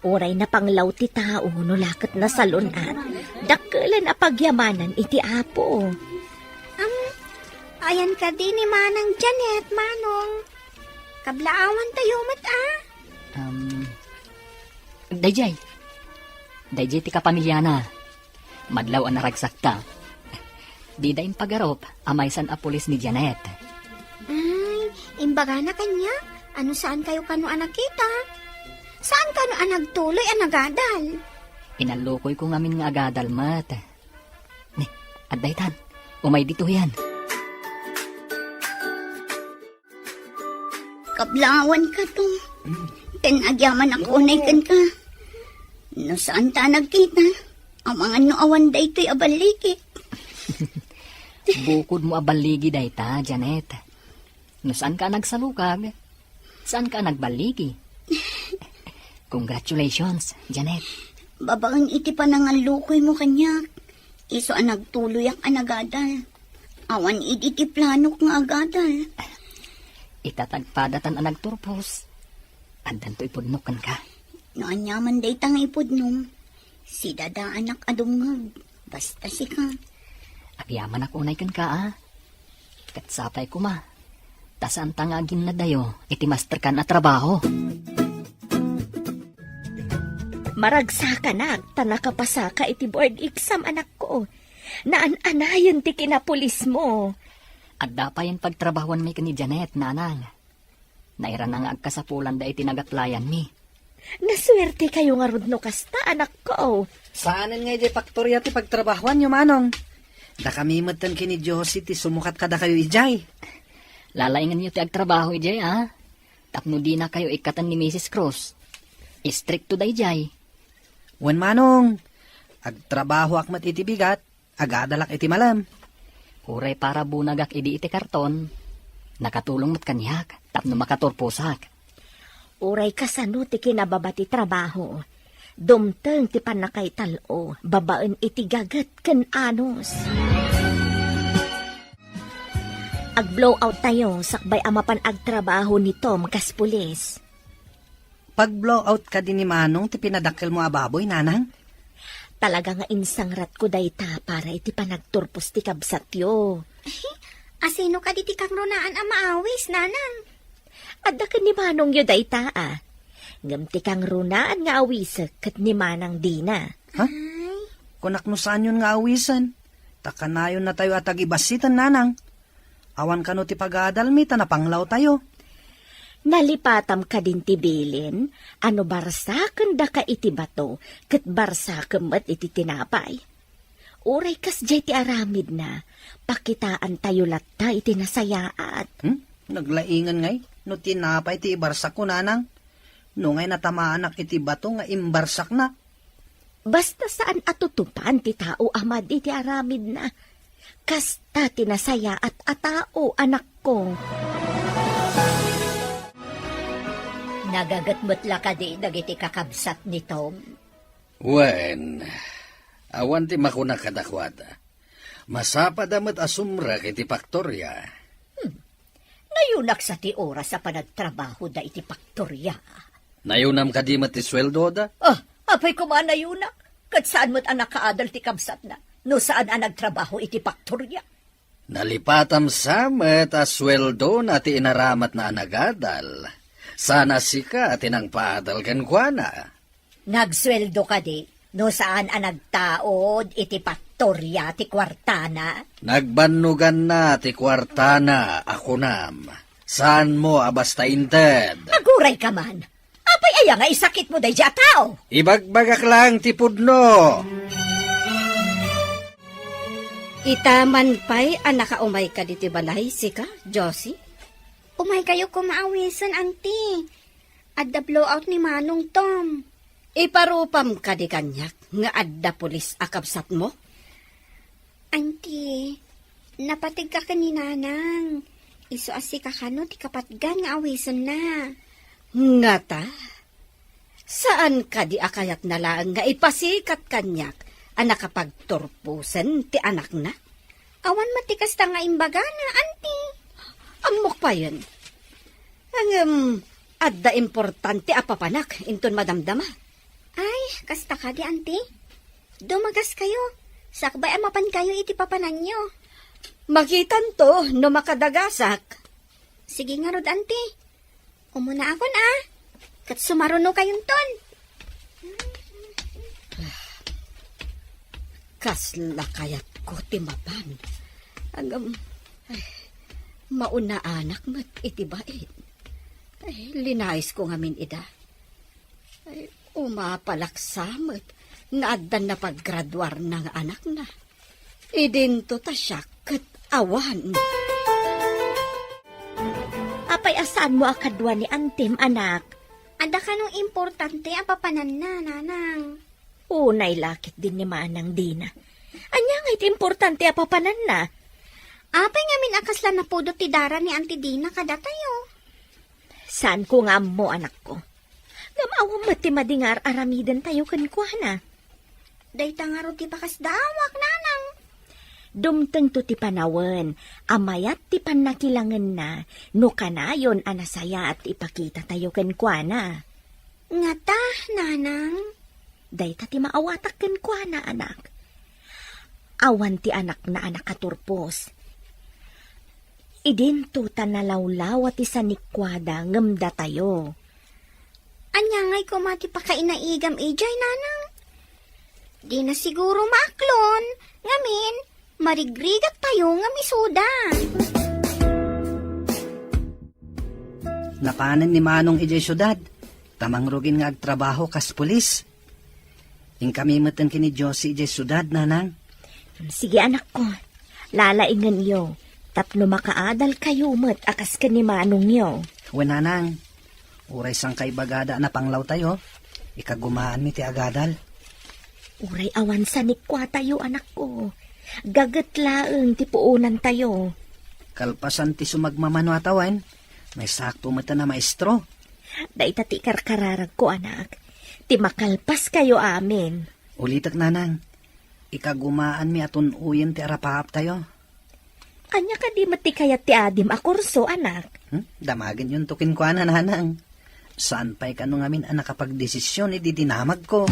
Uray napanglaw ti tao no la ket nasalun-at, dakkelen a pagyamanan iti Apo. Am, ayan kadi ni Manang Janet, Manong. Kablaawantayo met, a? Um, dayjay. Dayjay ti kapamiliana. Madlaw a naragsakta. Dida impagarup a maysan a pulis ni Janet. Ay, imbagana kaniak, a no saan kayo kano a nakita? Saan kano a nagtuloy a nagadal? Inallukoyko ngamin nga agadal met. Ni, adda itan. Umay ditoyen. Kablaawanka, Tom. Ken agyamanak unay kenka. No saanta a nagkita, amangan no awan daytoy a balligi. Bukodmo a balligi dayta, Janet. No saanka a nagsalukag, saanka a nagballigi. Congratulations, Janet. Babaen iti panangallukoymo kaniak, isu a nagtuloyak a nagadal. Awan idi ti planok nga agadal. Ita ta agpadatan a nagturpos, addanto ipudnok kenka. No aniaman dayta nga ipudnom, sidadaanak a dumngeg, basta sika. Agyamanak unay kenka, a. Ket sapay koma, ta saanta nga aginnadayo iti masterkan a trabaho. Maragsakanak ta nakapasaka iti board exam, anakko. Naan-anayon ti kinapulismo. Adda payen pagtrabahuanmi ken ni Janet, nanang. Nairana nga agkasapulanda iti nag-applyanmi. Nasuertekayo ngarud no kasta, anakko. Saanen nga idiay faktoria ti pagtrabahuanyo, manong. Dakami metten ken ni Josie ti sumukat kadakayo idiay. Lalaingenyo ti agtrabaho idiay, a? Tapno dinakayo ikkaten ni Misis Cruz. Istrikto daydiay. Wen, manong. Agtrabahoak met iti bigat. Agadalak iti malem. Uray para bunagak idi iti karton, nakatulong met kaniak tapno makaturposak. Uray kasano ti kinababa ti trabaho, dumteng ti pannakaital-o babaen iti gaget ken anus. Ag-blowout tayo sakbay a mapan agtrabaho ni Tom kas pulis. Pag-blowout kadi ni Manong ti pinadakkelmo a baboy, nanang? Talaga nga insangratko dayta para iti panagturpos ti kabsatyo. Asino kadi ti kangrunaan a maawis, nanang? Adda ken ni Manongyo dayta, a. Ngem ti kangrunaan nga awisek ket ni Manang Dina. Ha? Ay. Kunak no saanyon nga awisen. Ta kanayonnatayo a tagibassiten, nanang. Awan kano ti pagadalmi ta napanglawtayo. Nalipatam kadin ti bilin a no barsakendaka iti bato, ket barsakem met iti tinapay. Uray kasdiay ti aramidna, pakitaantayo latta iti nasayaat. Hmm? Naglaingen ngay no tinapay ti ibarsakko, nanang. No ngay natamaanak iti bato nga imbarsakna. Basta saan a tutupan ti tao a madi ti aramidna. Kasta ti nasayaat a tao, anakko. Nagaget met la kadi dagiti kakabsat ni Tom? Wen, Awan ti makuna kadakuada. Masapada met a sumrek iti paktoria. Hmm. Nayunak sa ti oras a panagtrabahoda iti paktoria. Nayunam kadi met ti sueldoda? Ah, apay koma nayunak? Ket saan met a nakaadal ti kabsatna no saan a nagtrabaho iti paktoria. Nalipatam sa met a sueldona ti inaramatna a nagadal. Saan a sika ti nangpaadal kenkuana. Nagsueldo kadi no saan a nagtaud iti paktoria ti kuartana? Nagbannoganna ti kuartana a kunam. Saanmo a basta inted? Aguray ka man. Apay aya nga isakitmo daydi a tao? Ibagbagak laeng ti pudno. Ita man pay a nakaumayka ditoy balay, sika, Josie? Umaykayo koma awisen, Auntie. Adda blowout ni Manong Tom. Iparupam kadi kaniak nga adda pulis a kabsatmo? Auntie, napategka ken ni Nanang. Isu a sika kano ti kapatgan nga awisenna. Ngata? Saan kadi a kayatna laeng nga ipasikat kaniak a nakapagturposen ti anakna? Awan met ti kasta nga imbagana, Auntie. Ammok payen. Ngem, adda importante a papanak inton madamdama. Ay, kasta kadi, Auntie? Dumagaskayo. Sakbay a mapankayo iti papananyo. Makitanto no makadagasak. Sige ngarud, Auntie. Umunaakon, a. Ket sumarunokayonton. Kasla kayatko ti mapan. Ngem, ay, maunaanak met iti bait. Ay, linayisko ngamin ida. Ay, umapalak sa met nga addan napaggraduarna nga anakna. Idinto ta siak ket awan. Apay a saanmo a kadua ni Auntiem, anak? Adda kano importante a papananna, Nanang? Unay la ketdin ni Manang Dina. Ania ngay ti importante a papananna? Apay ngamin a kasla napudot ti dara ni Auntie Dina kadatayo? Saanko nga ammo, anakko. Ngem awan met ti madi nga ar-aramidentayo kenkuana. Dayta ngarud ti pakasdaawak, Nanang. Dumtengto ti panawen a mayat ti pannakilangenna no kanayon a nasayaat ti ipakitatayo kenkuana. Ngata, Nanang? Dayta ti maawatak kenkuana, anak. Awan ti anakna a nakaturpos. Idinto ta nalawlawa ti sanikuada ngem datayo. Ania ngay koma ti pakainaigam idiay, Nanang? Dina siguro maaklon, ngamin, marigrigaktayo ngem isuda. Napanen ni Manong idiay siudad, ta mangrugin nga agtrabaho kas pulis. Inkami metten ken ni Josie idiay siudad, Nanang. Sige, anakko. Lalaingenyo tapno makaadalkayo met a kas ken ni manongyo. Wen, Nanang. Uray sangka ibagada a napanglawtayo, ikagumaanmi ti agadal. Uray awan sanikuatayo, anakko. Gaget laeng ti puonantayo. Kalpasan ti sumagmamano a tawen, naisakto metten a maestro. Dayta ti karkararagko, anak. Ti makalpaskayo amin. Ulitek, Nanang. Ikagumaanmi a tun-oyen ti arapaaptayo. Ania kadi met ti kayat ti adim a kurso, anak? Hmm? Damagenyonto kenkuana, Nanang. Saan pay kano ngamin a nakapagdesisyon idi dinamagko.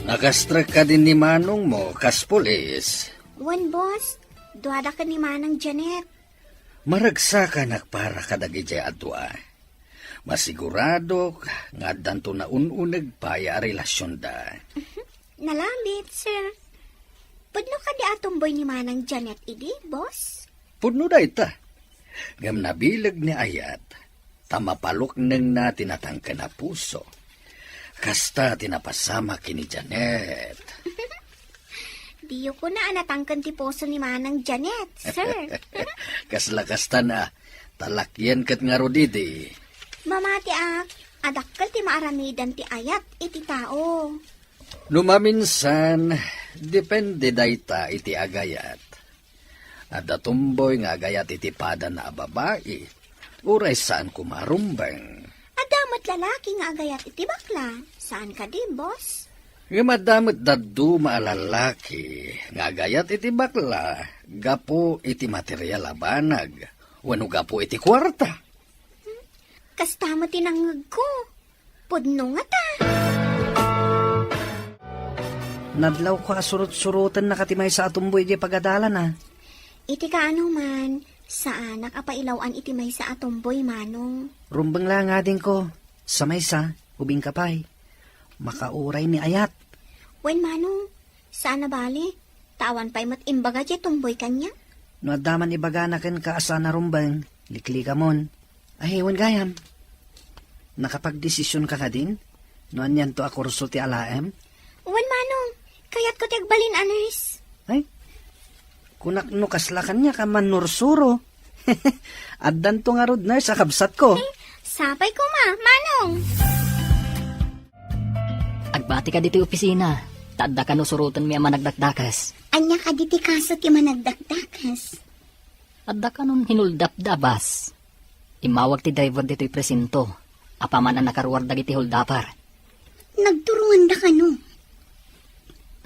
Nakastrek kadi ni manongmo kas pulis? Wen, boss. Duada ken ni Manang Janet. Maragsakanak para kadagidiay a dua. Masiguradok nga addanto naun-uneg pay a relasionda. Nalabit, sir. Pudno kadi a tumboy ni Manang Janet idi, boss? Pudno dayta. Ngem nabileg ni Ayat, ta mapaluknengna ti natangken a puso. Kasta ti napasamak ken ni Janet. Diyo kuna a natangken ti puso ni Manang Janet, sir. Kasla kastana, ta lakyen ket ngarud idi. Mamatiak, a dakkel ti maaramiden ti ayat iti tao. No maminsan, depende dayta iti agayat. Adda tumboy nga agayat iti padana a babai, uray saan koma a rumbeng. Adda met lalaki nga agayat iti bakla, saan kadi, boss? Ngem adda met dadduma a lallaki nga agayat iti bakla gapu iti material a banag wenno gapu iti kuarta. Kasta met ti nangngegko. Pudno ngata. Nadlawko a surot-surotenna ti maysa a tumboy idiay pagadalana. Iti kaano man, saanak a pailaw-an iti maysa a tumboy, Manong. Rumbeng la nga adingko, sa maysa, ubingka pay. Makauray ni ayat. Wen, Manong, saan a bali. Ta awan pay met imbaga diay tumboy kaniak. No adda man ibagana kenka a saan a rumbeng, liklikamon. Ay, wen gayam. Nakapagdesisionka kadin? No anianto a kurso ti alaem? Wen, Manong. Kayatko ti agbalin a nurse. Ay, kunak no kasla kaniak a mannursuro. Addanto ngarud nurse a kabsatko. Eh, sapay koma, Manong. Agbati ka ditoy opisina, ta adda kano surotenmi a managdakdakes. Ania kadi ti kaso ti managdakdakes? Adda kanon hinuldapda a bus. Immawag ti driver ditoy presinto, apaman a nakaruar dagiti holdaper. Nagturonganda kano?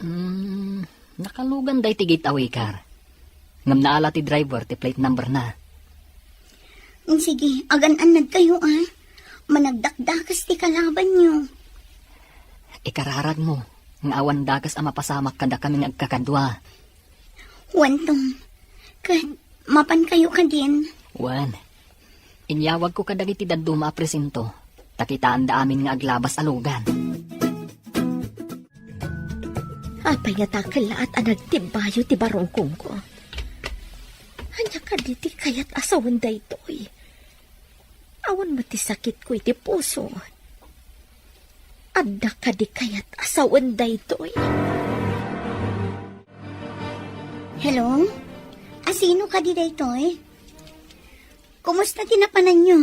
Hmm, nakalugan daytoy gate a wicker. Ngem naala ti driver ti plate number na. Mm, sige, agan-annad kayo, ah. Managdakdakes ti kalabanyo. Ikararag mo, nga awan dakes a mapasamak kadakami nga agkakadua. Wen, Tom, ket mapan kayo kadin? Wen, inyawagko kadagiti dadduma a presinto, ta kitaanda amin nga aglabas a lugan. Apay nga dakellaat a nagtimbayo ti barungkongko? Ania kadi ti kayat a sawen daytoy? Awan met ti sakitko iti puso. Adda kadi kayat a sawen daytoy? Hello? Asino kadi daytoy? Kumusta ti napananyo?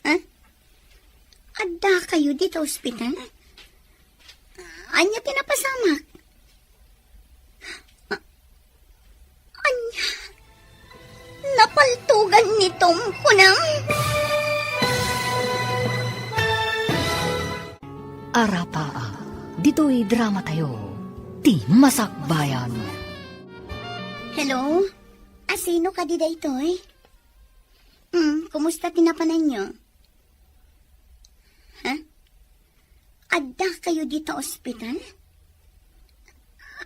Ha? Adda kayo dita ospital? Ania ti napasamak? A-, ania? Napaltugan ni Tom, kunam? Arataa, ditoy drama tayo, ti Masakbayan. Hello? Asino kadi daytoy? Hmm, kumusta ti napananyo? Ha? Adda kayo dita ospital?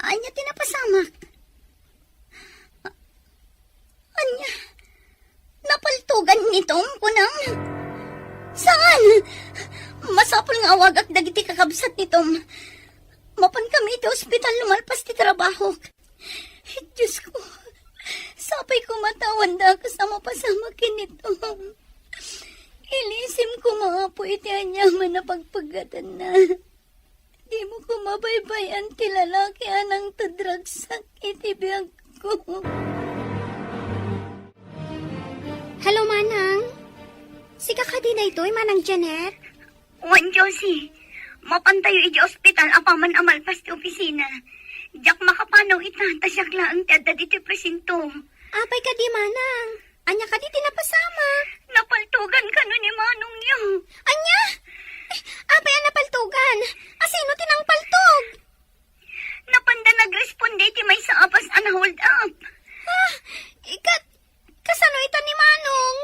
Ania ti napasamak? A-, ania? Napaltugan ni Tom, kunam? Saan? Masapul nga awagak dagiti kakabsat ni Tom. Mapan kami iti ospital no malpas ti trabahok. Diosko, sapay koma ta awan dakes a mapasamak ken ni Tom. Ilisim koma, Apo, iti aniaman a pagpaggatanna. Dimo koma baybay-an ti lalaki a nangtedragsak iti biagko. Hello, Manang. Sika kadi daytoy, Manang Janet? Wen, Josie, mapantayo idiay ospital apaman a malpas ti opisina. Diak makapanaw ita, ta siak laeng ti adda ditoy presinto. Apay kadi, Manang? Ania kadi ti napasamak? Napaltugan kano ni manongyo. Ania? Eh, apay a napaltugan? Asino ti nangpaltog? Napanda nagresponde iti maysa a bus a na-hold up. Ah, ikat, kasano ita ni Manong?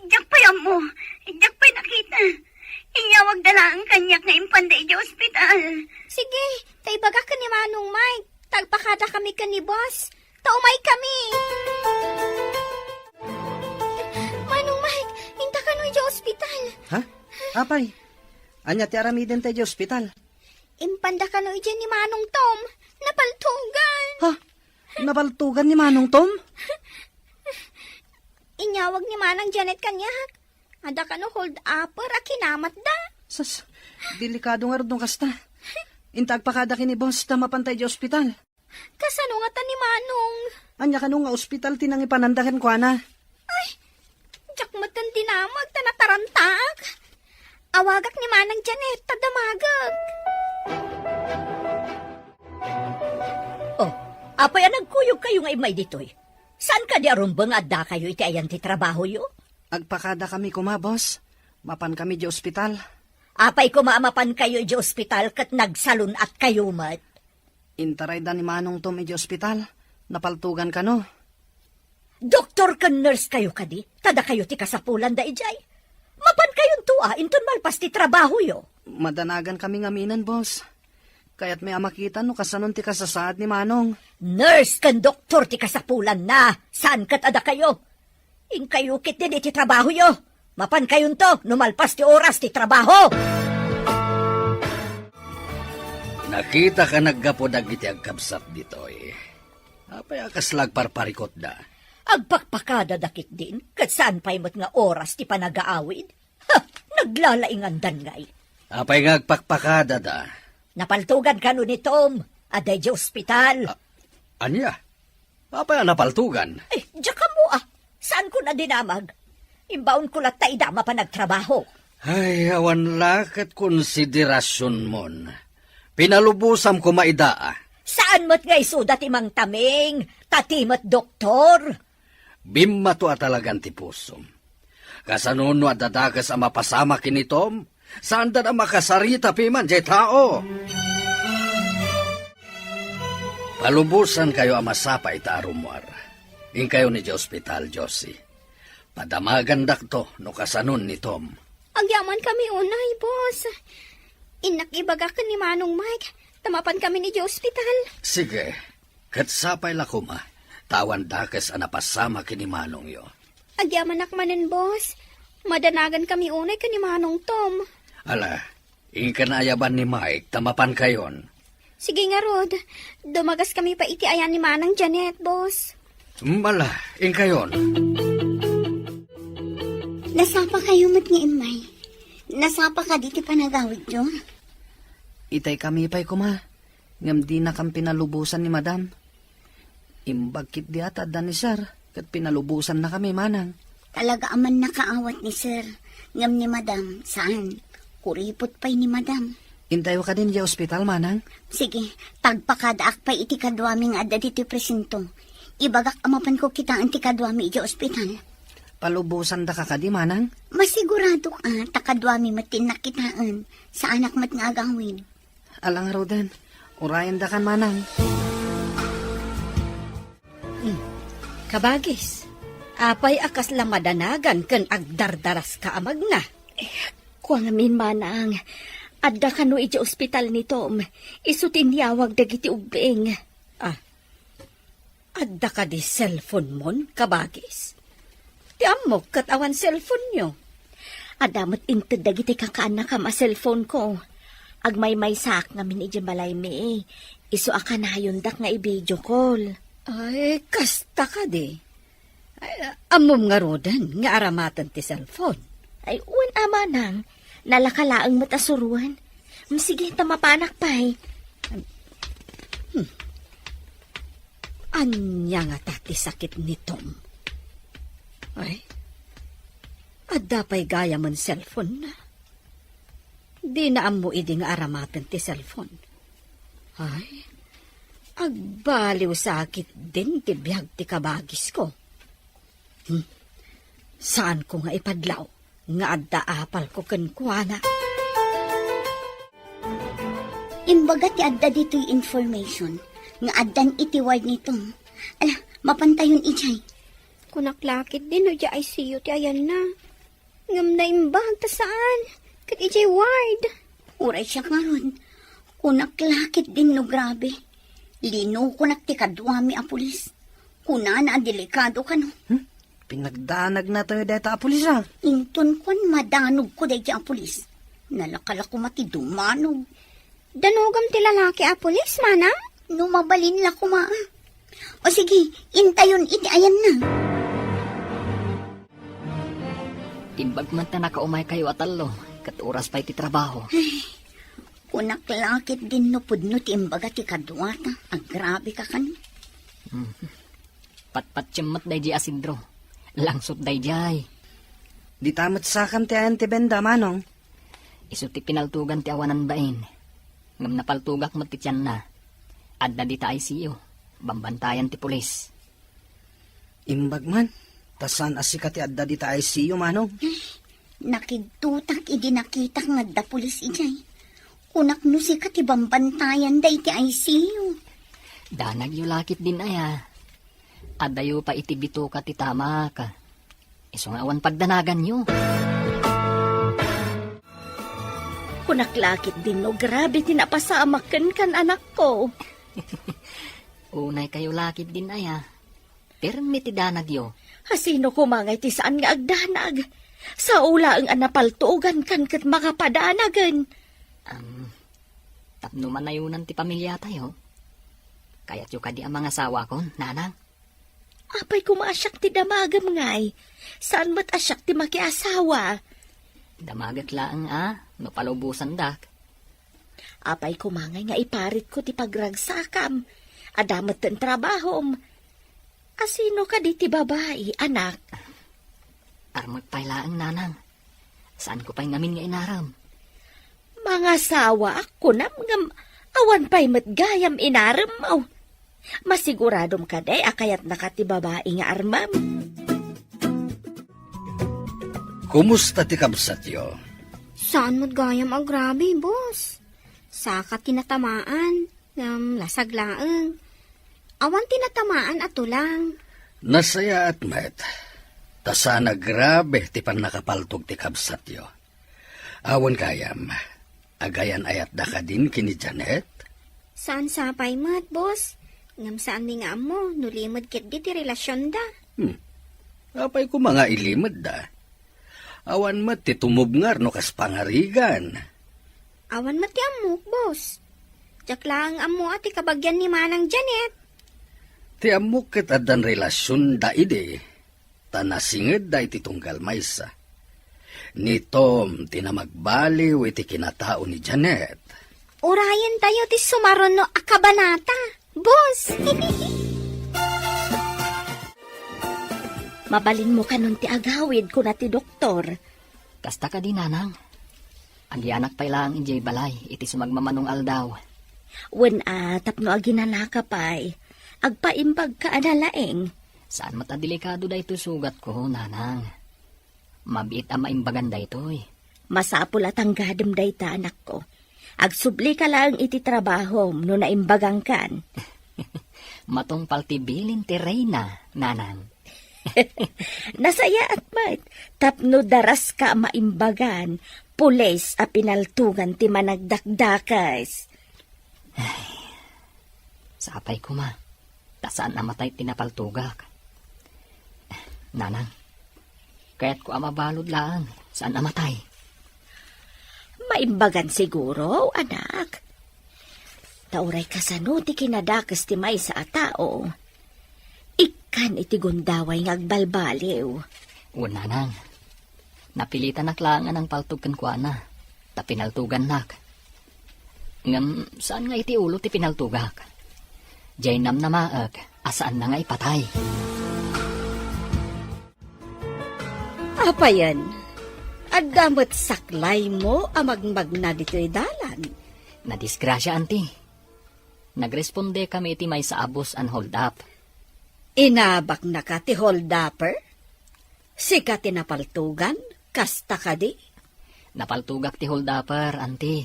Diak pay ammo. Diak pay nakita. Inyawagda laeng kaniak nga impanda idiay ospital. Sige, ta ibagak ken ni Manong Mike. Ta agpakada kami ken ni boss. Ta umay kami. Manong Mike, inta kano idiay ospital. Ha? Apay, ania ti aramidenta idiay ospital? Impanda kano idiay ni Manong Tom. Napaltugan. Ha? Napaltugan ni Manong Tom? Inyawag ni Manang Janet kaniak. Adda kano hold-upper a kinamatda. Sus, delikado ngarud no kasta. Inta agpakada ken ni boss ta mapanta idiay ospital. Kasano ngata ni Manong? Ania kano nga ospital ti nangipananda kenkuana? Ay, diak met dinamag ta natarantaak. Awagak ni Manang Janet ta damagek. Oh, apay a nagkuyogkayo nga immay ditoy? Saan kadi a rumbeng nga addakayo iti ayan ti trabahoyo? Agpakadakami koma, boss. Mapankami idiay ospital. Apay koma a mapankayo idiay ospital ket nagsalun-atkayo met? Intarayda ni Manong Tom idiay ospital. Napaltugan kano. Doktor ken nurse kayo kadi? Ta dakayo ti kasapulanda idiay. Mapankayonto a, inton malpas ti trabahoyo. Madanagan kami ngamin, boss. Kayatmi a makita no kasanon ti kasasaad ni Manong. Nurse ken doktor ti kasapulanna, saan ket a dakayo. Inkayo ketdin iti trabahoyo. Mapankayonto no malpas ti oras ti trabaho. Nakita ka naggapu dagiti agkabsat ditoy. Apay a kasla agparparikutda? Agpakpakadada ketdin, ket saan pay met nga oras ti panagaawid. Ha! Naglalaingandan ngay. Apay nga agpakpakadada? Napaltugan kano ni Tom, adda idiay ospital. A-, ania? Apay a napaltugan? Eh, diak ammo a. Saanko a dinamag? Imbaonko latta ida mapan agtrabaho. Ay, awan la ket konsiderasionmon. Pinalubosam koma ida a. Saan met nga isuda ti Mang Taming, ta ti met doktor? Bimmato a talagan ti pusom. Kasano no adda dakes a mapasamak ken ni Tom? Saanda a makasarita piman diay tao. Palubosankayo a masapa ita a rummuar. Inkayon idiay ospital, Josie. Padamagandakto no kasanon ni Tom. Agyamankami unay, boss. Innak ibaga ken ni Manong Mike, ta mapankami idiay ospital. Sige, ket sapay la koma, ta awan dakes a napasamak ken ni Manongyo. Agyamanak manen, boss. Madanagankami unay ken ni Manong Tom. Ala, inka naayaban ni Mike ta mapankayon. Sige ngarud, dumagaskami pay iti ayan ni Manang Janet, boss. Mm, ala, inkayon. Nasapakayo met nga immay. Nasapa kadi ti panagawidyo? Itay kami pay koma, ngem dinakam pinalubosan ni Madam. Imbag ketdi a ta adda ni Sir, ket pinalubosannakami, Manang. Talaga a mannakaawat ni Sir, ngem ni Madam, saan. Kuripot pay ni Madam. Intayo kadi idiay ospital, Manang? Sige, tagpakadaak pay iti kaduami nga adda ditoy presinto. Ibagak a mapanko kitaen ti kaduami idiay ospital. Palubosandaka kadi, Manang? Masiguradok a ta kaduami met ti innak kitaen. Saanak met nga agawid. Ala ngaruden, urayendakan, Manang. Hmm. Kabagis, apay a kasla madanagan ken agdardaraska a magna? Eh, kua ngamin, Manang, adda kano idiay ospital ni Tom, isu ti inyawag dagiti ubbing. Ah, adda kadi cellphone-mon, kabagis? Ti ammok ket awan cellphone-yo. Adda met inted dagiti kakaannakam a cellphone-ko. Agmaymaysaak ngamin idiay balaymi. Isu a kanayondak nga i-video call. Ay, kasta kadi. Ay, ammom ngaruden nga aramaten ti cellphone? Ay, wen a, Manang. Nalaka laeng met a suroen. Mm, sige, ta mapanak pay. Hmm. Ania ngata ti sakit ni Tom? Ay, adda pay gayamen cellphone-na. Dina ammo idi nga aramaten ti cellphone. Ay, agbaliw sa ketdin ti biag ti kabagisko. Hmm. Saanko nga ipadlaw nga adda apalko kenkuana. Imbaga ti adda ditoy information nga addan iti ward ni Tom. Ala, mapantayon idiay. Kunak la ketdin no idiay I C U ti ayanna. Ngem naimbag ta saan, ket idiay ward. Uray siak ngarud, kunak la ketdin no grabe. Linukonak ti kaduami a pulis. Kunana a delikado kano. Hmm? Pinagdanagna tayo dayta a pulis, a. Inton kuan, madanogko daydi a pulis. Nalaka la koma ti dumanog. Danogam ti lalaki a pulis, Manang? No mabalin la koma, a. O sige, intayon iti ayanna. Imbag man ta nakaumaykayo a tallo, ket oras pay ti trabaho. Ay, kunak la ketdin no pudno ti imbaga ti kaduata, agrabe ka kano. Hmm. Patpatiem met daydi a sidro. Langsot daydiay. Dita met sakam ti ayan ti benda, Manong. Isu ti pinaltugan ti awanan bain. Ngem napaltugak met ti tianna. Adda dita I C U. Bambantayan ti pulis. Imbag man, ta saan a sika ti adda dita I C U, Manong? Nakigtotak idi nakitak nga adda pulis idiay. Kunak no sika ti bambantayan daydi I C U. Danagyo la ketdin aya. Addayo pay iti bitoka ti tamak. Isu nga awan pagdanaganyo. Kunak la ketdin no grabe ti napasamak kenka, anakko. Unay kayo la ketdin aya. Pirmi ti danagyo. Asino koma ngay ti saan nga agdanag? Sao laeng a napaltugankan ket makapadanagen. Am, tapno manayonan ti pamiliatayo, kayatyo kadi a mangasawakon, nanang? Apay koma a siak ti damagem ngay? Saan met a siak ti makiasawa? Damagek laeng a, no palubosandak. Apay koma ngay nga iparitko ti pagragsakam? Adda metten trabahom. Asino kadi ti babai, anak? Armek pay laeng, nanang. Saanko pay ngamin nga inarem. Mangasawaak, kunam, ngem awan pay met gayam inarem. Masiguradom kadi a kayatnaka ti babai nga armem? Kumusta ti kabsatyo? Saan met gayam agrabe, boss. Saka ti natamaan, ngem lasag laeng. Awan ti natamaan a tulang. Nasayaat met, ta saan a grabe ti pannakapaltog ti kabsatyo. Awan gayam, agayan-ayatda kadin ken ni Janet? Saan sapay met, boss. Ngem saanmi nga ammo no limed ketdi ti relasionda. Hmm. Apay koma nga ilimedda? Awan met ti tumubngar no kas pangarigan. Awan met ti ammok, boss. Diak laeng ammo a ti kabagian ni Manang Janet. Ti ammok ket addan relasionda idi, ta nasingedda iti tunggal maysa. Ni Tom ti namagbaliw iti kinatao ni Janet. Urayentayo ti sumaruno a kabanata, boss. Mabalinmo kanon ti agawid, kuna ti doktor. Kasta kadi, nanang? Agyanak pay laeng idiay balay iti sumagmamano nga aldaw. Wen a, tapno aginanaka pay, agpaimbagka a nalaing. Saan met a delikado daytoy sugatko, nanang. Mabiit a maimbagan daytoy. Masapul a tanggadem dayta, anakko. Agsublika laeng iti trabahom no naimbagangkan. Matungpal ti bilin ti reyna, nanang. Nasayaat met, tapno daraska a maimbagan, pulis a pinaltugan ti managdakdakes. Ay, sapay koma, ta saan a matay ti napaltugak. Nanang, kayatko a mabalud laeng, saan a matay. Maimbagan siguro, anak. Ta uray kasano ti kinadakes ti maysa a tao, ikkan iti gundaway nga agbalbaliw. Wen, nanang, napilitanak laeng a nangpaltog kenkuana, ta pinaltugannak. Ngem saan nga iti ulo ti pinaltugak. Diay namnamaek a saanna nga ipatay. Apayen, adda met saklaymo a magmagna ditoy dalan. Nadisgrasia, anti. Nagrespondekami iti maysa a bus a hold up. Inabaknaka ti hold upper? Sika ti napaltugan, kasta kadi? Napaltugak ti hold upper, anti.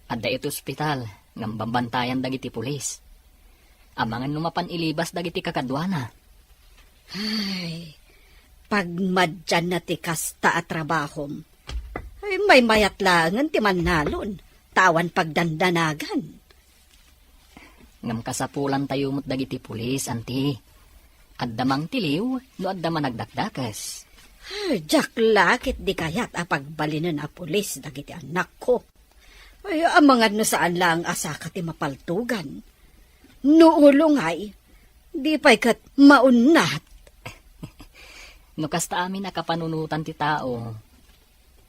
Adda iti ospital, ngem bambantayan dagiti pulis. Amangan no mapan ilibas dagiti kakaduana. Ay, pagmadianna ti kasta a trabahom. Ay, maymayat laengen ti mannalon, ta awan pagdandanagan. Ngem kasapulantayo met dagiti pulis, anti. Adda mangtiliw no adda managdakdakes. Ay, diak la ketdi kayat a pagbalinen a pulis dagiti annakko. Ay, amangan no saan laeng a saka ti mapaltugan. No ulo ngay, di pay ket maunnat. No kasta amin a kapanunotan ti tao,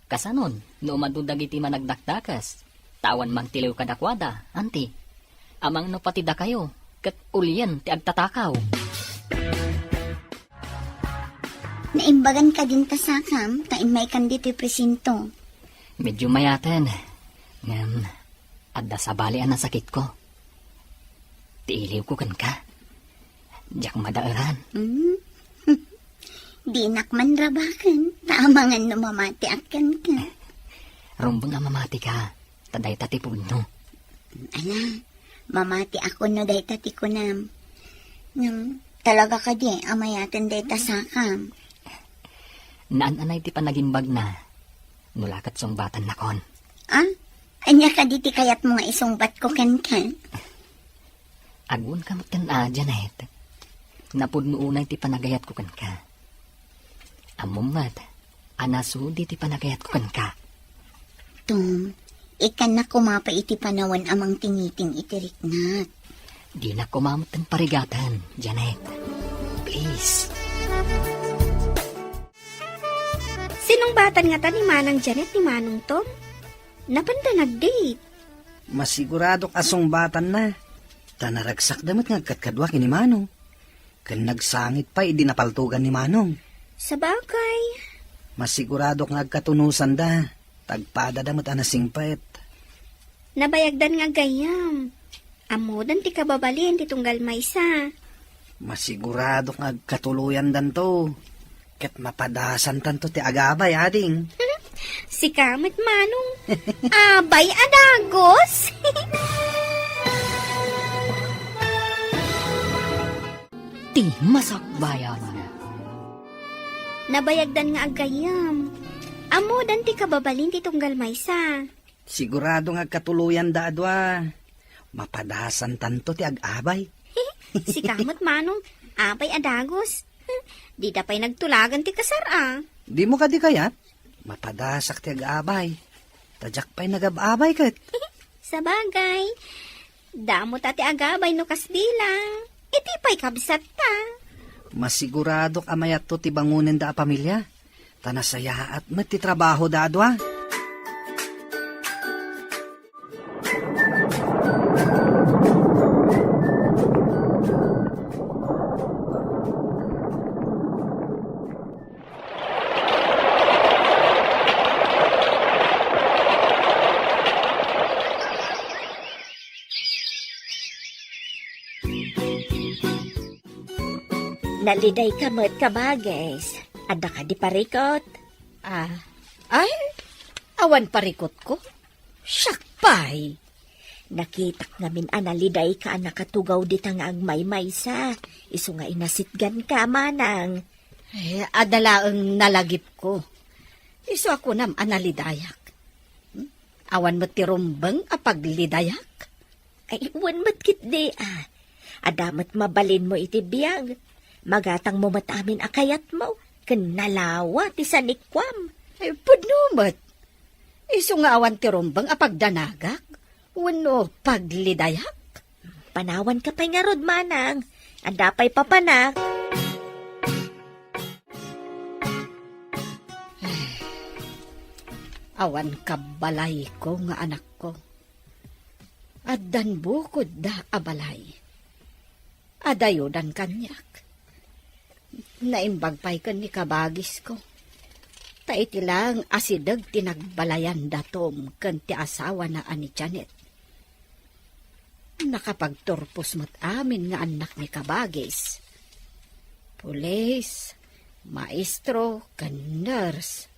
kasanon no umadu dagiti managdakdakes, ta awan mangtiliw kadakuada, anti? Amangan no pati dakayo, ket ulien ti agtatakaw. Naimbagan kadin ta sakam, ta immaykan ditoy presinto. Medyo mayaten, ngem adda sabali a nasakitko. Ti iliwko kenka. Diak madaeran. Hmm? Dinak man rabaken, ta amangan no mamatiak kenka. Rumbeng a mamatika, ta dayta ti pudno. Ala, mamatiak no dayta ti kunam. Ngem, talaga kadi a mayaten dayta sakam? Naan-anay ti panagimbagna, no la ket sungbatannakon. Ah? Ania kadi ti kayatmo nga isungbatko kenka? Agwanka met ken a, Janet. Napudno unay ti panagayatko kenka. Ammom met a nasudi ti panagayatko kenka. Tom, ikkannak koma pay iti panawen a mangtingiting iti riknak. Dinak koma met parigaten, Janet. Please. Sinungbatan ngata ni Manang Janet ni Manong Tom? Napanda nag-date? Masiguradok a sungbatanna. Ta naragsakda met nga agkatkadua ken ni Manong. Ken nagsangit pay idi napaltogan ni Manong. Sabagay. Masiguradok nga agkatunusanda. Ta agpadada met a nasingpet. Nabayagdan nga aggayam. Ammodan ti kababalin ti tunggal maysa. Masiguradok nga agkatuloyandanto. Ket mapadasantanto ti agabay, ading. Sika met, Manong. Abay a dagus! Ti masakbayan. Nabayagdan nga aggayam. Ammodan ti kababalin ti tunggal maysa. Sigurado nga agkatuloyanda a dua. Mapadasantanto ti ag-abay. Sika met, Manong, abay a dagus. Dida pay nagtulagan ti kasar a. Dimo kadi kayat? Mapadasak ti ag-abay. Ta diak pay nagab-abay ket. Sabagay. Damo ta ti agabay no kasdi la. Iti pay kabsatta. Masiguradok a mayatto ti bangonenda a pamilia. Ta nasayaat met ti trabahoda a dua. Nalidayka met, kabagis. Adda kadi parikut? Ah, ay, awan parikutko. Siak pay. Nakitak ngamin a nalidayka a nakatugaw dita nga agmaymaysa. Isu nga inasitganka, manang. Eh, adda laeng nalagipko. Isu a kunam a nalidayak. Hmm? Awan met ti rumbeng a paglidayak? Ay, wen met ketdi, a. Adda met mabalinmo iti biag. Magatangmo met amin a kayatmo, ken nalawa ti sanikuam. Ay, pudno met. Isu nga awan ti rumbeng a pagdanagak, wenno paglidayak? Panawanka pay ngarud, manang. Adda pay papanak. Awan kabbalayko nga anakko. Addan bukodda a balay. Adayodan kaniak. Naimbag pay ken ni kabagisko. Ta iti laeng asideg ti nagbalayan da Tom ken ti asawana a ni Janet. Nakapagturpos met amin nga annak ni kabagis. Pulis, maestro, ken nurse.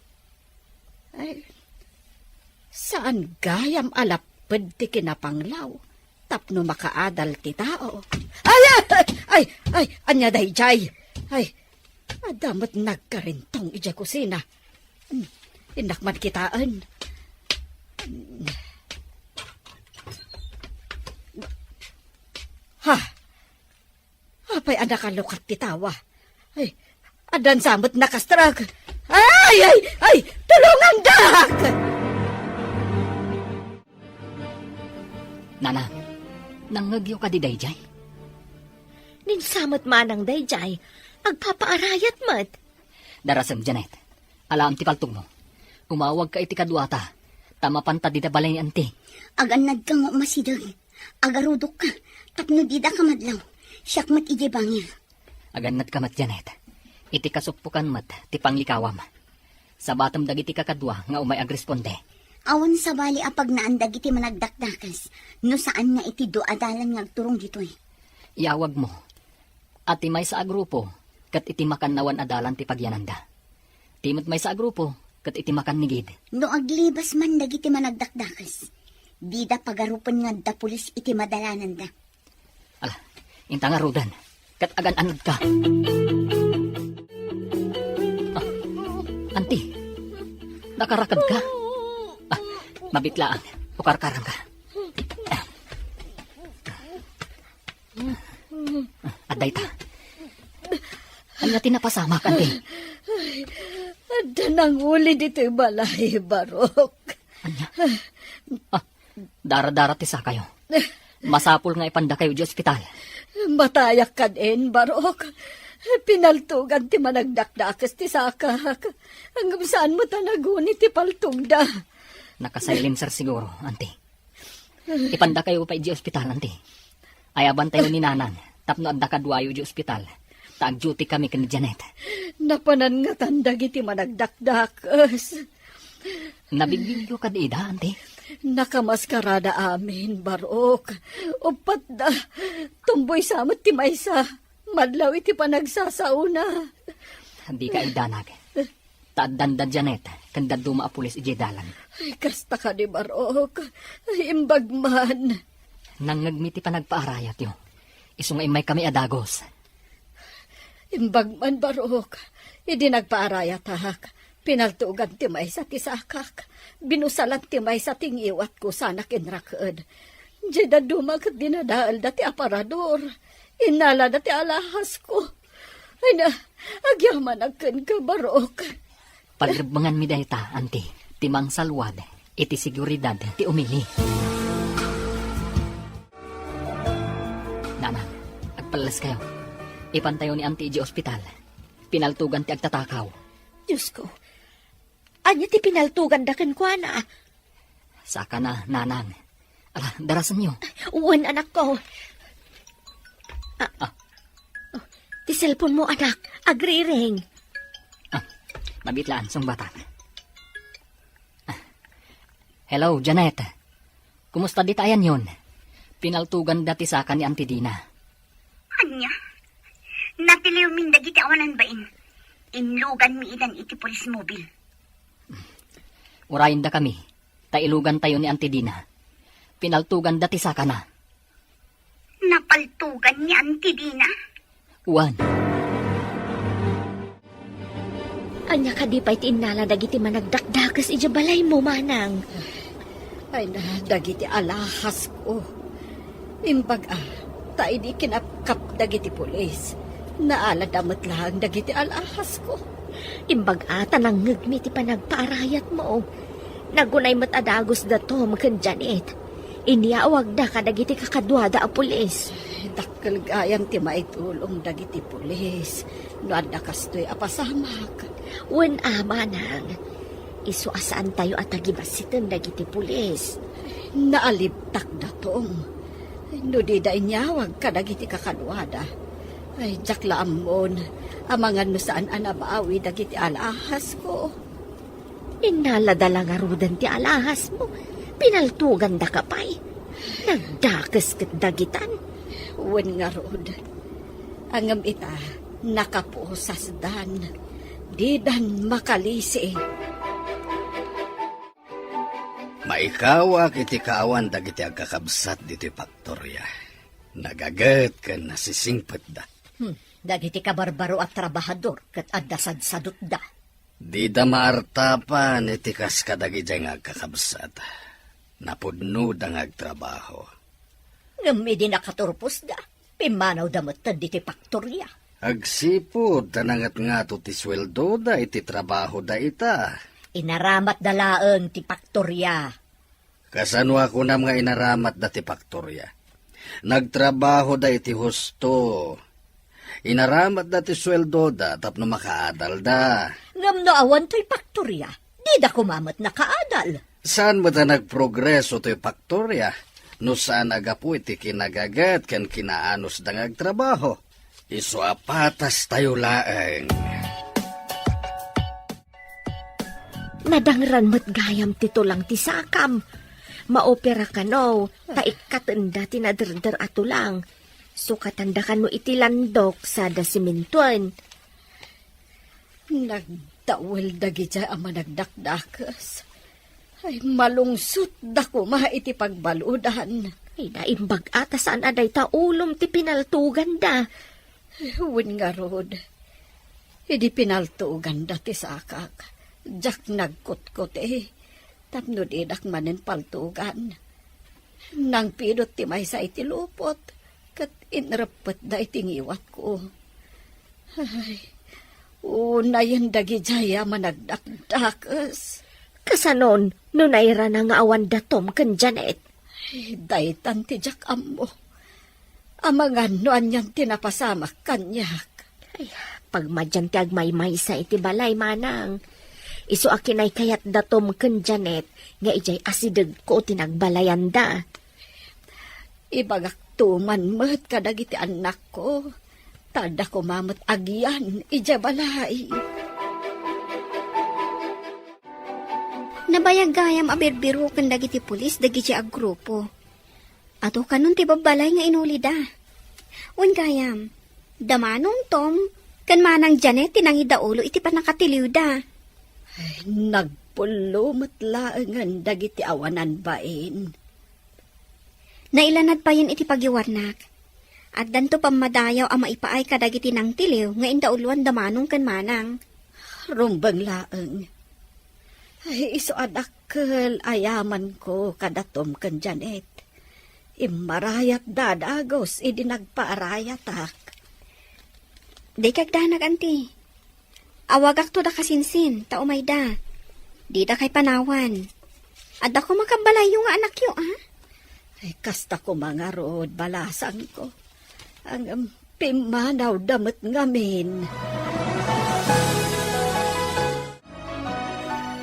Ay, saan gayam a lapped ti kinapanglaw tapno makaadal ti tao. Ay, ay, ay, ay, ania daydiay? Ay, adda met nagkarintong idiay kusina. Hmm, innak man kitaen. Ha? Apay a nakalukat ti tawa? Ay, addan sa met nakastrag. Ay, ay, ay, tulongandak! Nana, nangngegyo kadi daydiay? Ninsa met manang daydiay, agpapaarayat met. Darasem, Janet. Alaem ti paltogmo. Umawagka iti kaduata, ta mapanta dida balay ni Auntie. Agannadka nga umasideg. Agarudokka, tapno didaka madlaw. Siak met idiay bangir. Agannadka met, Janet. Iti kasuppokan met ti panglikawam. Sabatem dagiti kakadua nga umay agresponde. Awan sabali a pagnaan dagiti managdakdakes no saan nga iti dua a dalan nga agturong ditoy. Iyawagmo a ti maysa a grupo, ket iti makannawan a dalan ti pagyananda. Ti met maysa a grupo, ket iti makan ni Gid. No aglibas man dagiti managdakdakes, dida pagarupen nga adda pulis iti madalananda. Ala, inta ngaruden, ket agan-anodka. Ah, anti, nakarakedka? Ah, mabitlaang, ukarkarangka. Adda ita. Ania ti napasamak, anti? Adda nanguli ditoy balay, Barok. Ania? Ah, dara-dara ti sakayo. Masapul nga ipandakayo idiay ospital. Matayak kad-en, Barok. Pinaltugan ti managdakdakes ti sakak. Ngem saan met a naguni ti paltogda. Nakasilencer siguro, anti. Ipandakayo pay idiay ospital, anti. Ayabantayo ni Nanang tapno adda kaduayo idiay ospital, ta agduty kami ken ni Janet. Napanan ngatan dagiti managdakdakes. Nabigbigiyo kadi ida, anti? Nakamaskarada amin, Barok. Uppat da. Tumboy sa met ti maysa. Madlaw iti panagsasaona. Dika idanag. Ta addanda Janet ken dadduma a pulis idiay dalan. Ay, kasta kadi, Barok. Ay, imbag man. Nangngegmi ti panagpaarayatyo. Isu nga immaykami a dagus. Imbag man, Barok. Idi nagpaarayatak, pinaltugan ti maysa ti sakak. Binusalan ti maysa ti ngiwatko sana kinraked. Diay dadduma ket dinadaelda ti aparador. Innalada ti alhasko. Ay na, agyamanak kenka, Barok. Pagrebbenganmi dayta, anti, ti mangsalwad iti seguridad ti umili. Nanang, agpalleskayo. Ipantayo ni anti idiay ospital. Pinaltugan ti agtatakaw. Diosko, ania ti pinaltuganda kenkuana? Sakana, Nanang. Ala, darasenyo. Wen, anakko. Ah, Ah. Oh, ti cellphone mo, anak. Agriring. Ah, mabitlaan, sungbatak. Ah. Hello, Janet. Kumusta dita ayanyon? Pinaltuganda ti saka ni Auntie Dina. Ania? Natiliwmin dagiti awanan bain. Inluganmi idan iti police mobile. Urayendakami, ta ilugantayo ni Auntie Dina. Pinaltuganda ti sakana. Napaltugan ni Auntie Dina? Wen. Ania kadi pay ti innala dagiti managdakdakes idiay balaymo, manang? Ay na, dagiti alhasko. Imbag a, ta idi kinapkap dagiti pulis, naalada met laeng dagiti alhasko. Imbag a, ta nangngegmi ti panagpaarayatmo. Nagunay met a dagusda Tom ken Janet. Inyawagda kadagiti kakaduada a pulis. Dakkel gayam ti maitulong dagiti pulis no adda kastoy a pasamak. Wen a, manang, isu a saantayo a tagibassiten dagiti pulis. Naalibtakda Tom. No dida inyawag kadagiti kakaduada, ay, diak la ammon, amangan no saan a nabawi dagiti alhasko. Innalada la ngaruden ti alhasmo. Pinaltugandaka pay. Nagdakes ket dagitan. Wen ngarud. Ngem ita, nakapusasdan. Didan makalisi. Maikawak iti kaawan dagiti agkakabsat ditoy faktoria. Nagaget ken nasisingpetda. Hmm, dagiti kabarbaro a trabahador ket adda sadsadutda. Dida maartapan iti kas kadagidiay nga agkakabsat. Napudnoda nga agtrabaho. Ngem idi nakaturposda, pimmanawda metten ditoy faktoria. Agsipud ta nangatngato ti sueldoda iti trabahoda ita. Inaramatda laeng ti faktoria. Kasano a kunam nga inaramatda ti faktoria? Nagtrabahoda iti husto. Inaramatda ti sueldoda tapno makaadalda. Ngem no awan toy faktoria, dida koma met nakaadal. Saan met a nagprogreso toy faktoria no saan a gapu iti kinagaget ken kinaanusda nga agtrabaho? Isu a patastayo laeng. Nadangran met gayam ti tulang ti sakam. Maopera kano, ta ikkatenda ti naderder a tulang. Sukatanda kano iti landok sada simintoen. Nagdawel dagidiay a managdakdakes. Ay, malungsotda koma iti pagbaludan. Ay, naimbag-a ta saan a dayta ulom ti pinaltoganda. Wen ngarud, idi pinaltoganda ti sakak, diak nagkutkuti, tapno didak manen paltogan. Nangpidot ti maysa iti lupot, ket inreppetda iti ngiwatko. Ay, unayen dagidiay a managdakdakes. Kasanon no nairana nga awan datom ken Janet? Ay, daytan ti diak ammo. Amangan no anian ti napasamak kaniak. Ay, pagmadian ti agmaymaysa iti balay, manang. Isu a kinaykayat datom ken Janet nga idiay asidegko ti nagbalayanda. Ibagakto man met kadagiti annakko, ta adda koma met agian idiay balay. Nabayag gayam a birbiroken dagiti pulis dagiti a grupo. Adu kanon ti babbalay nga inulida. Wen gayam, da Manong Tom ken Manang Janet ti nangidaulo iti pannakatiliwda. Ay, nagpullo met laengen dagiti awanan bain. Nailanad payen iti pagiwarnak. Addanto pammadayaw a maipaay kadagiti nangtiliw nga indauloan da Manong ken Manang. Rumbeng laeng. Ay, isu a dakkel a yamanko kada Tom ken Janet. Immarayatda a dagus idi nagpaarayatak. Dika agdanag, anti. Awagakto da kasinsin, ta umayda. Dida kay panawan. Adda koma kabbalayyo nga anakyo, a? Ay, kasta koma ngarud, balasangko. Ngem, pimmanawda met ngamin.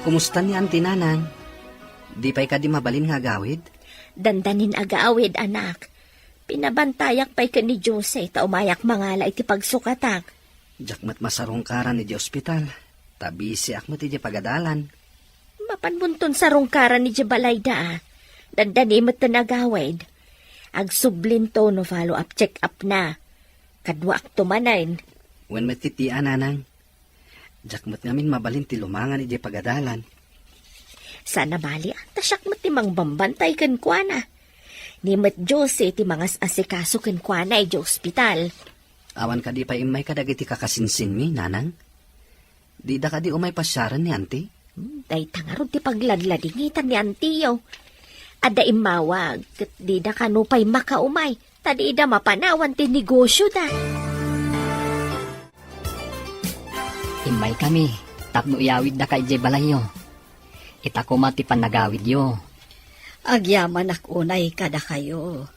Kumusta ni Auntie Nanang? Di pay kadi mabalin nga agawid? Dandanin agawid, anak. Pinabantayak pay ken ni Jose ta umayak mangala iti pagsukatak. Diak met masarungkaran idiay ospital, ta bisiak met idiay pagadalan. Mapan bunton sarungkaran idiay balayda, a. Dandani met ti nagawid. Agsublinto no follow-up check-up na. Kaduaakto manen. Wen met ti tia, nanang. Diak met ngamin mabalin ti lumangan idiay pagadalan. Saan a bali, a, ta siak met ti mangbambantay kenkuana. Ni met Jose ti mangas-asikaso kenkuana idiay ospital. Awan kadi pay immay kadagiti kakasinsinmi, nanang? Dida kadi umay pasiaren ni anti? Hmm, dayta ngarud ti pagladladingitan ni antiyo. Adda immawag, ket dida kano pay makaumay, ta dida mapanawan ti negosioda. Immaykami tapno iyawiddaka idiay balayyo. Ita koma ti pannagawidyo. Agyamanak unay kadakayo.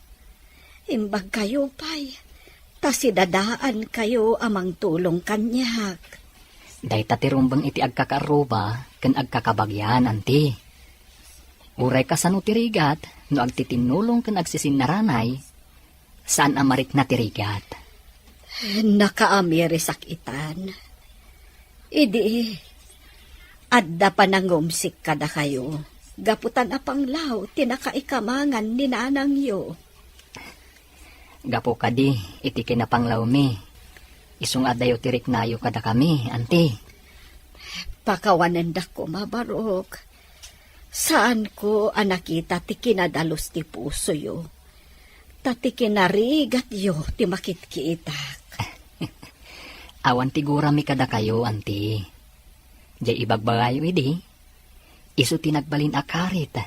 Imbagkayo pay, ta sidadaankayo a mangtulong kaniak. Dayta ti rumbeng iti agkakaarruba ken agkakabagian, anti. Uray kasano ti rigat, no agtitinnulong ken agsisinnarangay, saan a marikna ti rigat. Nakaamirisak itan. Idi, adda panangumsik kadakayo, gapu ta napanglaw ti nakaikamangan ni nanangyo. Gapu kadi iti kinapanglawmi, isu nga addayo ti riknayo kadakami, anti. Pakawanendak koma, Barok. Saanko a nakita ti kinadalus ti pusoyo, ta ti kinarigatyo ti makitkitak. Awan ti gurami kadakayo, anti. Diay ibagbagayo idi, isu ti nagbalin a karit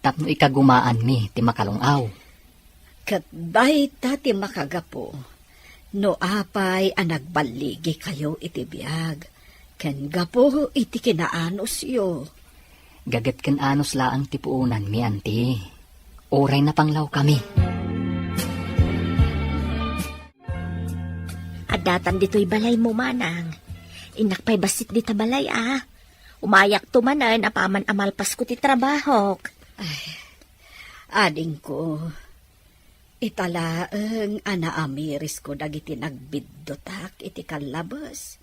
tapno ikagumaanmi ti makalung-aw. Ket dayta ti makagapu no apay a nagballigikayo iti biag ken gapu iti kinaanusyo. Gaget ken anus laeng ti puonanmi, anti. Uray napanglawkami. Addatan ditoy balaymo, manang. Innak pay bassit dita balay, a. Umayakto manen apaman a malpasko ti trabahok. Ay, adingko, ita laeng a naamirisko dagiti nagbiddutak iti kallabes.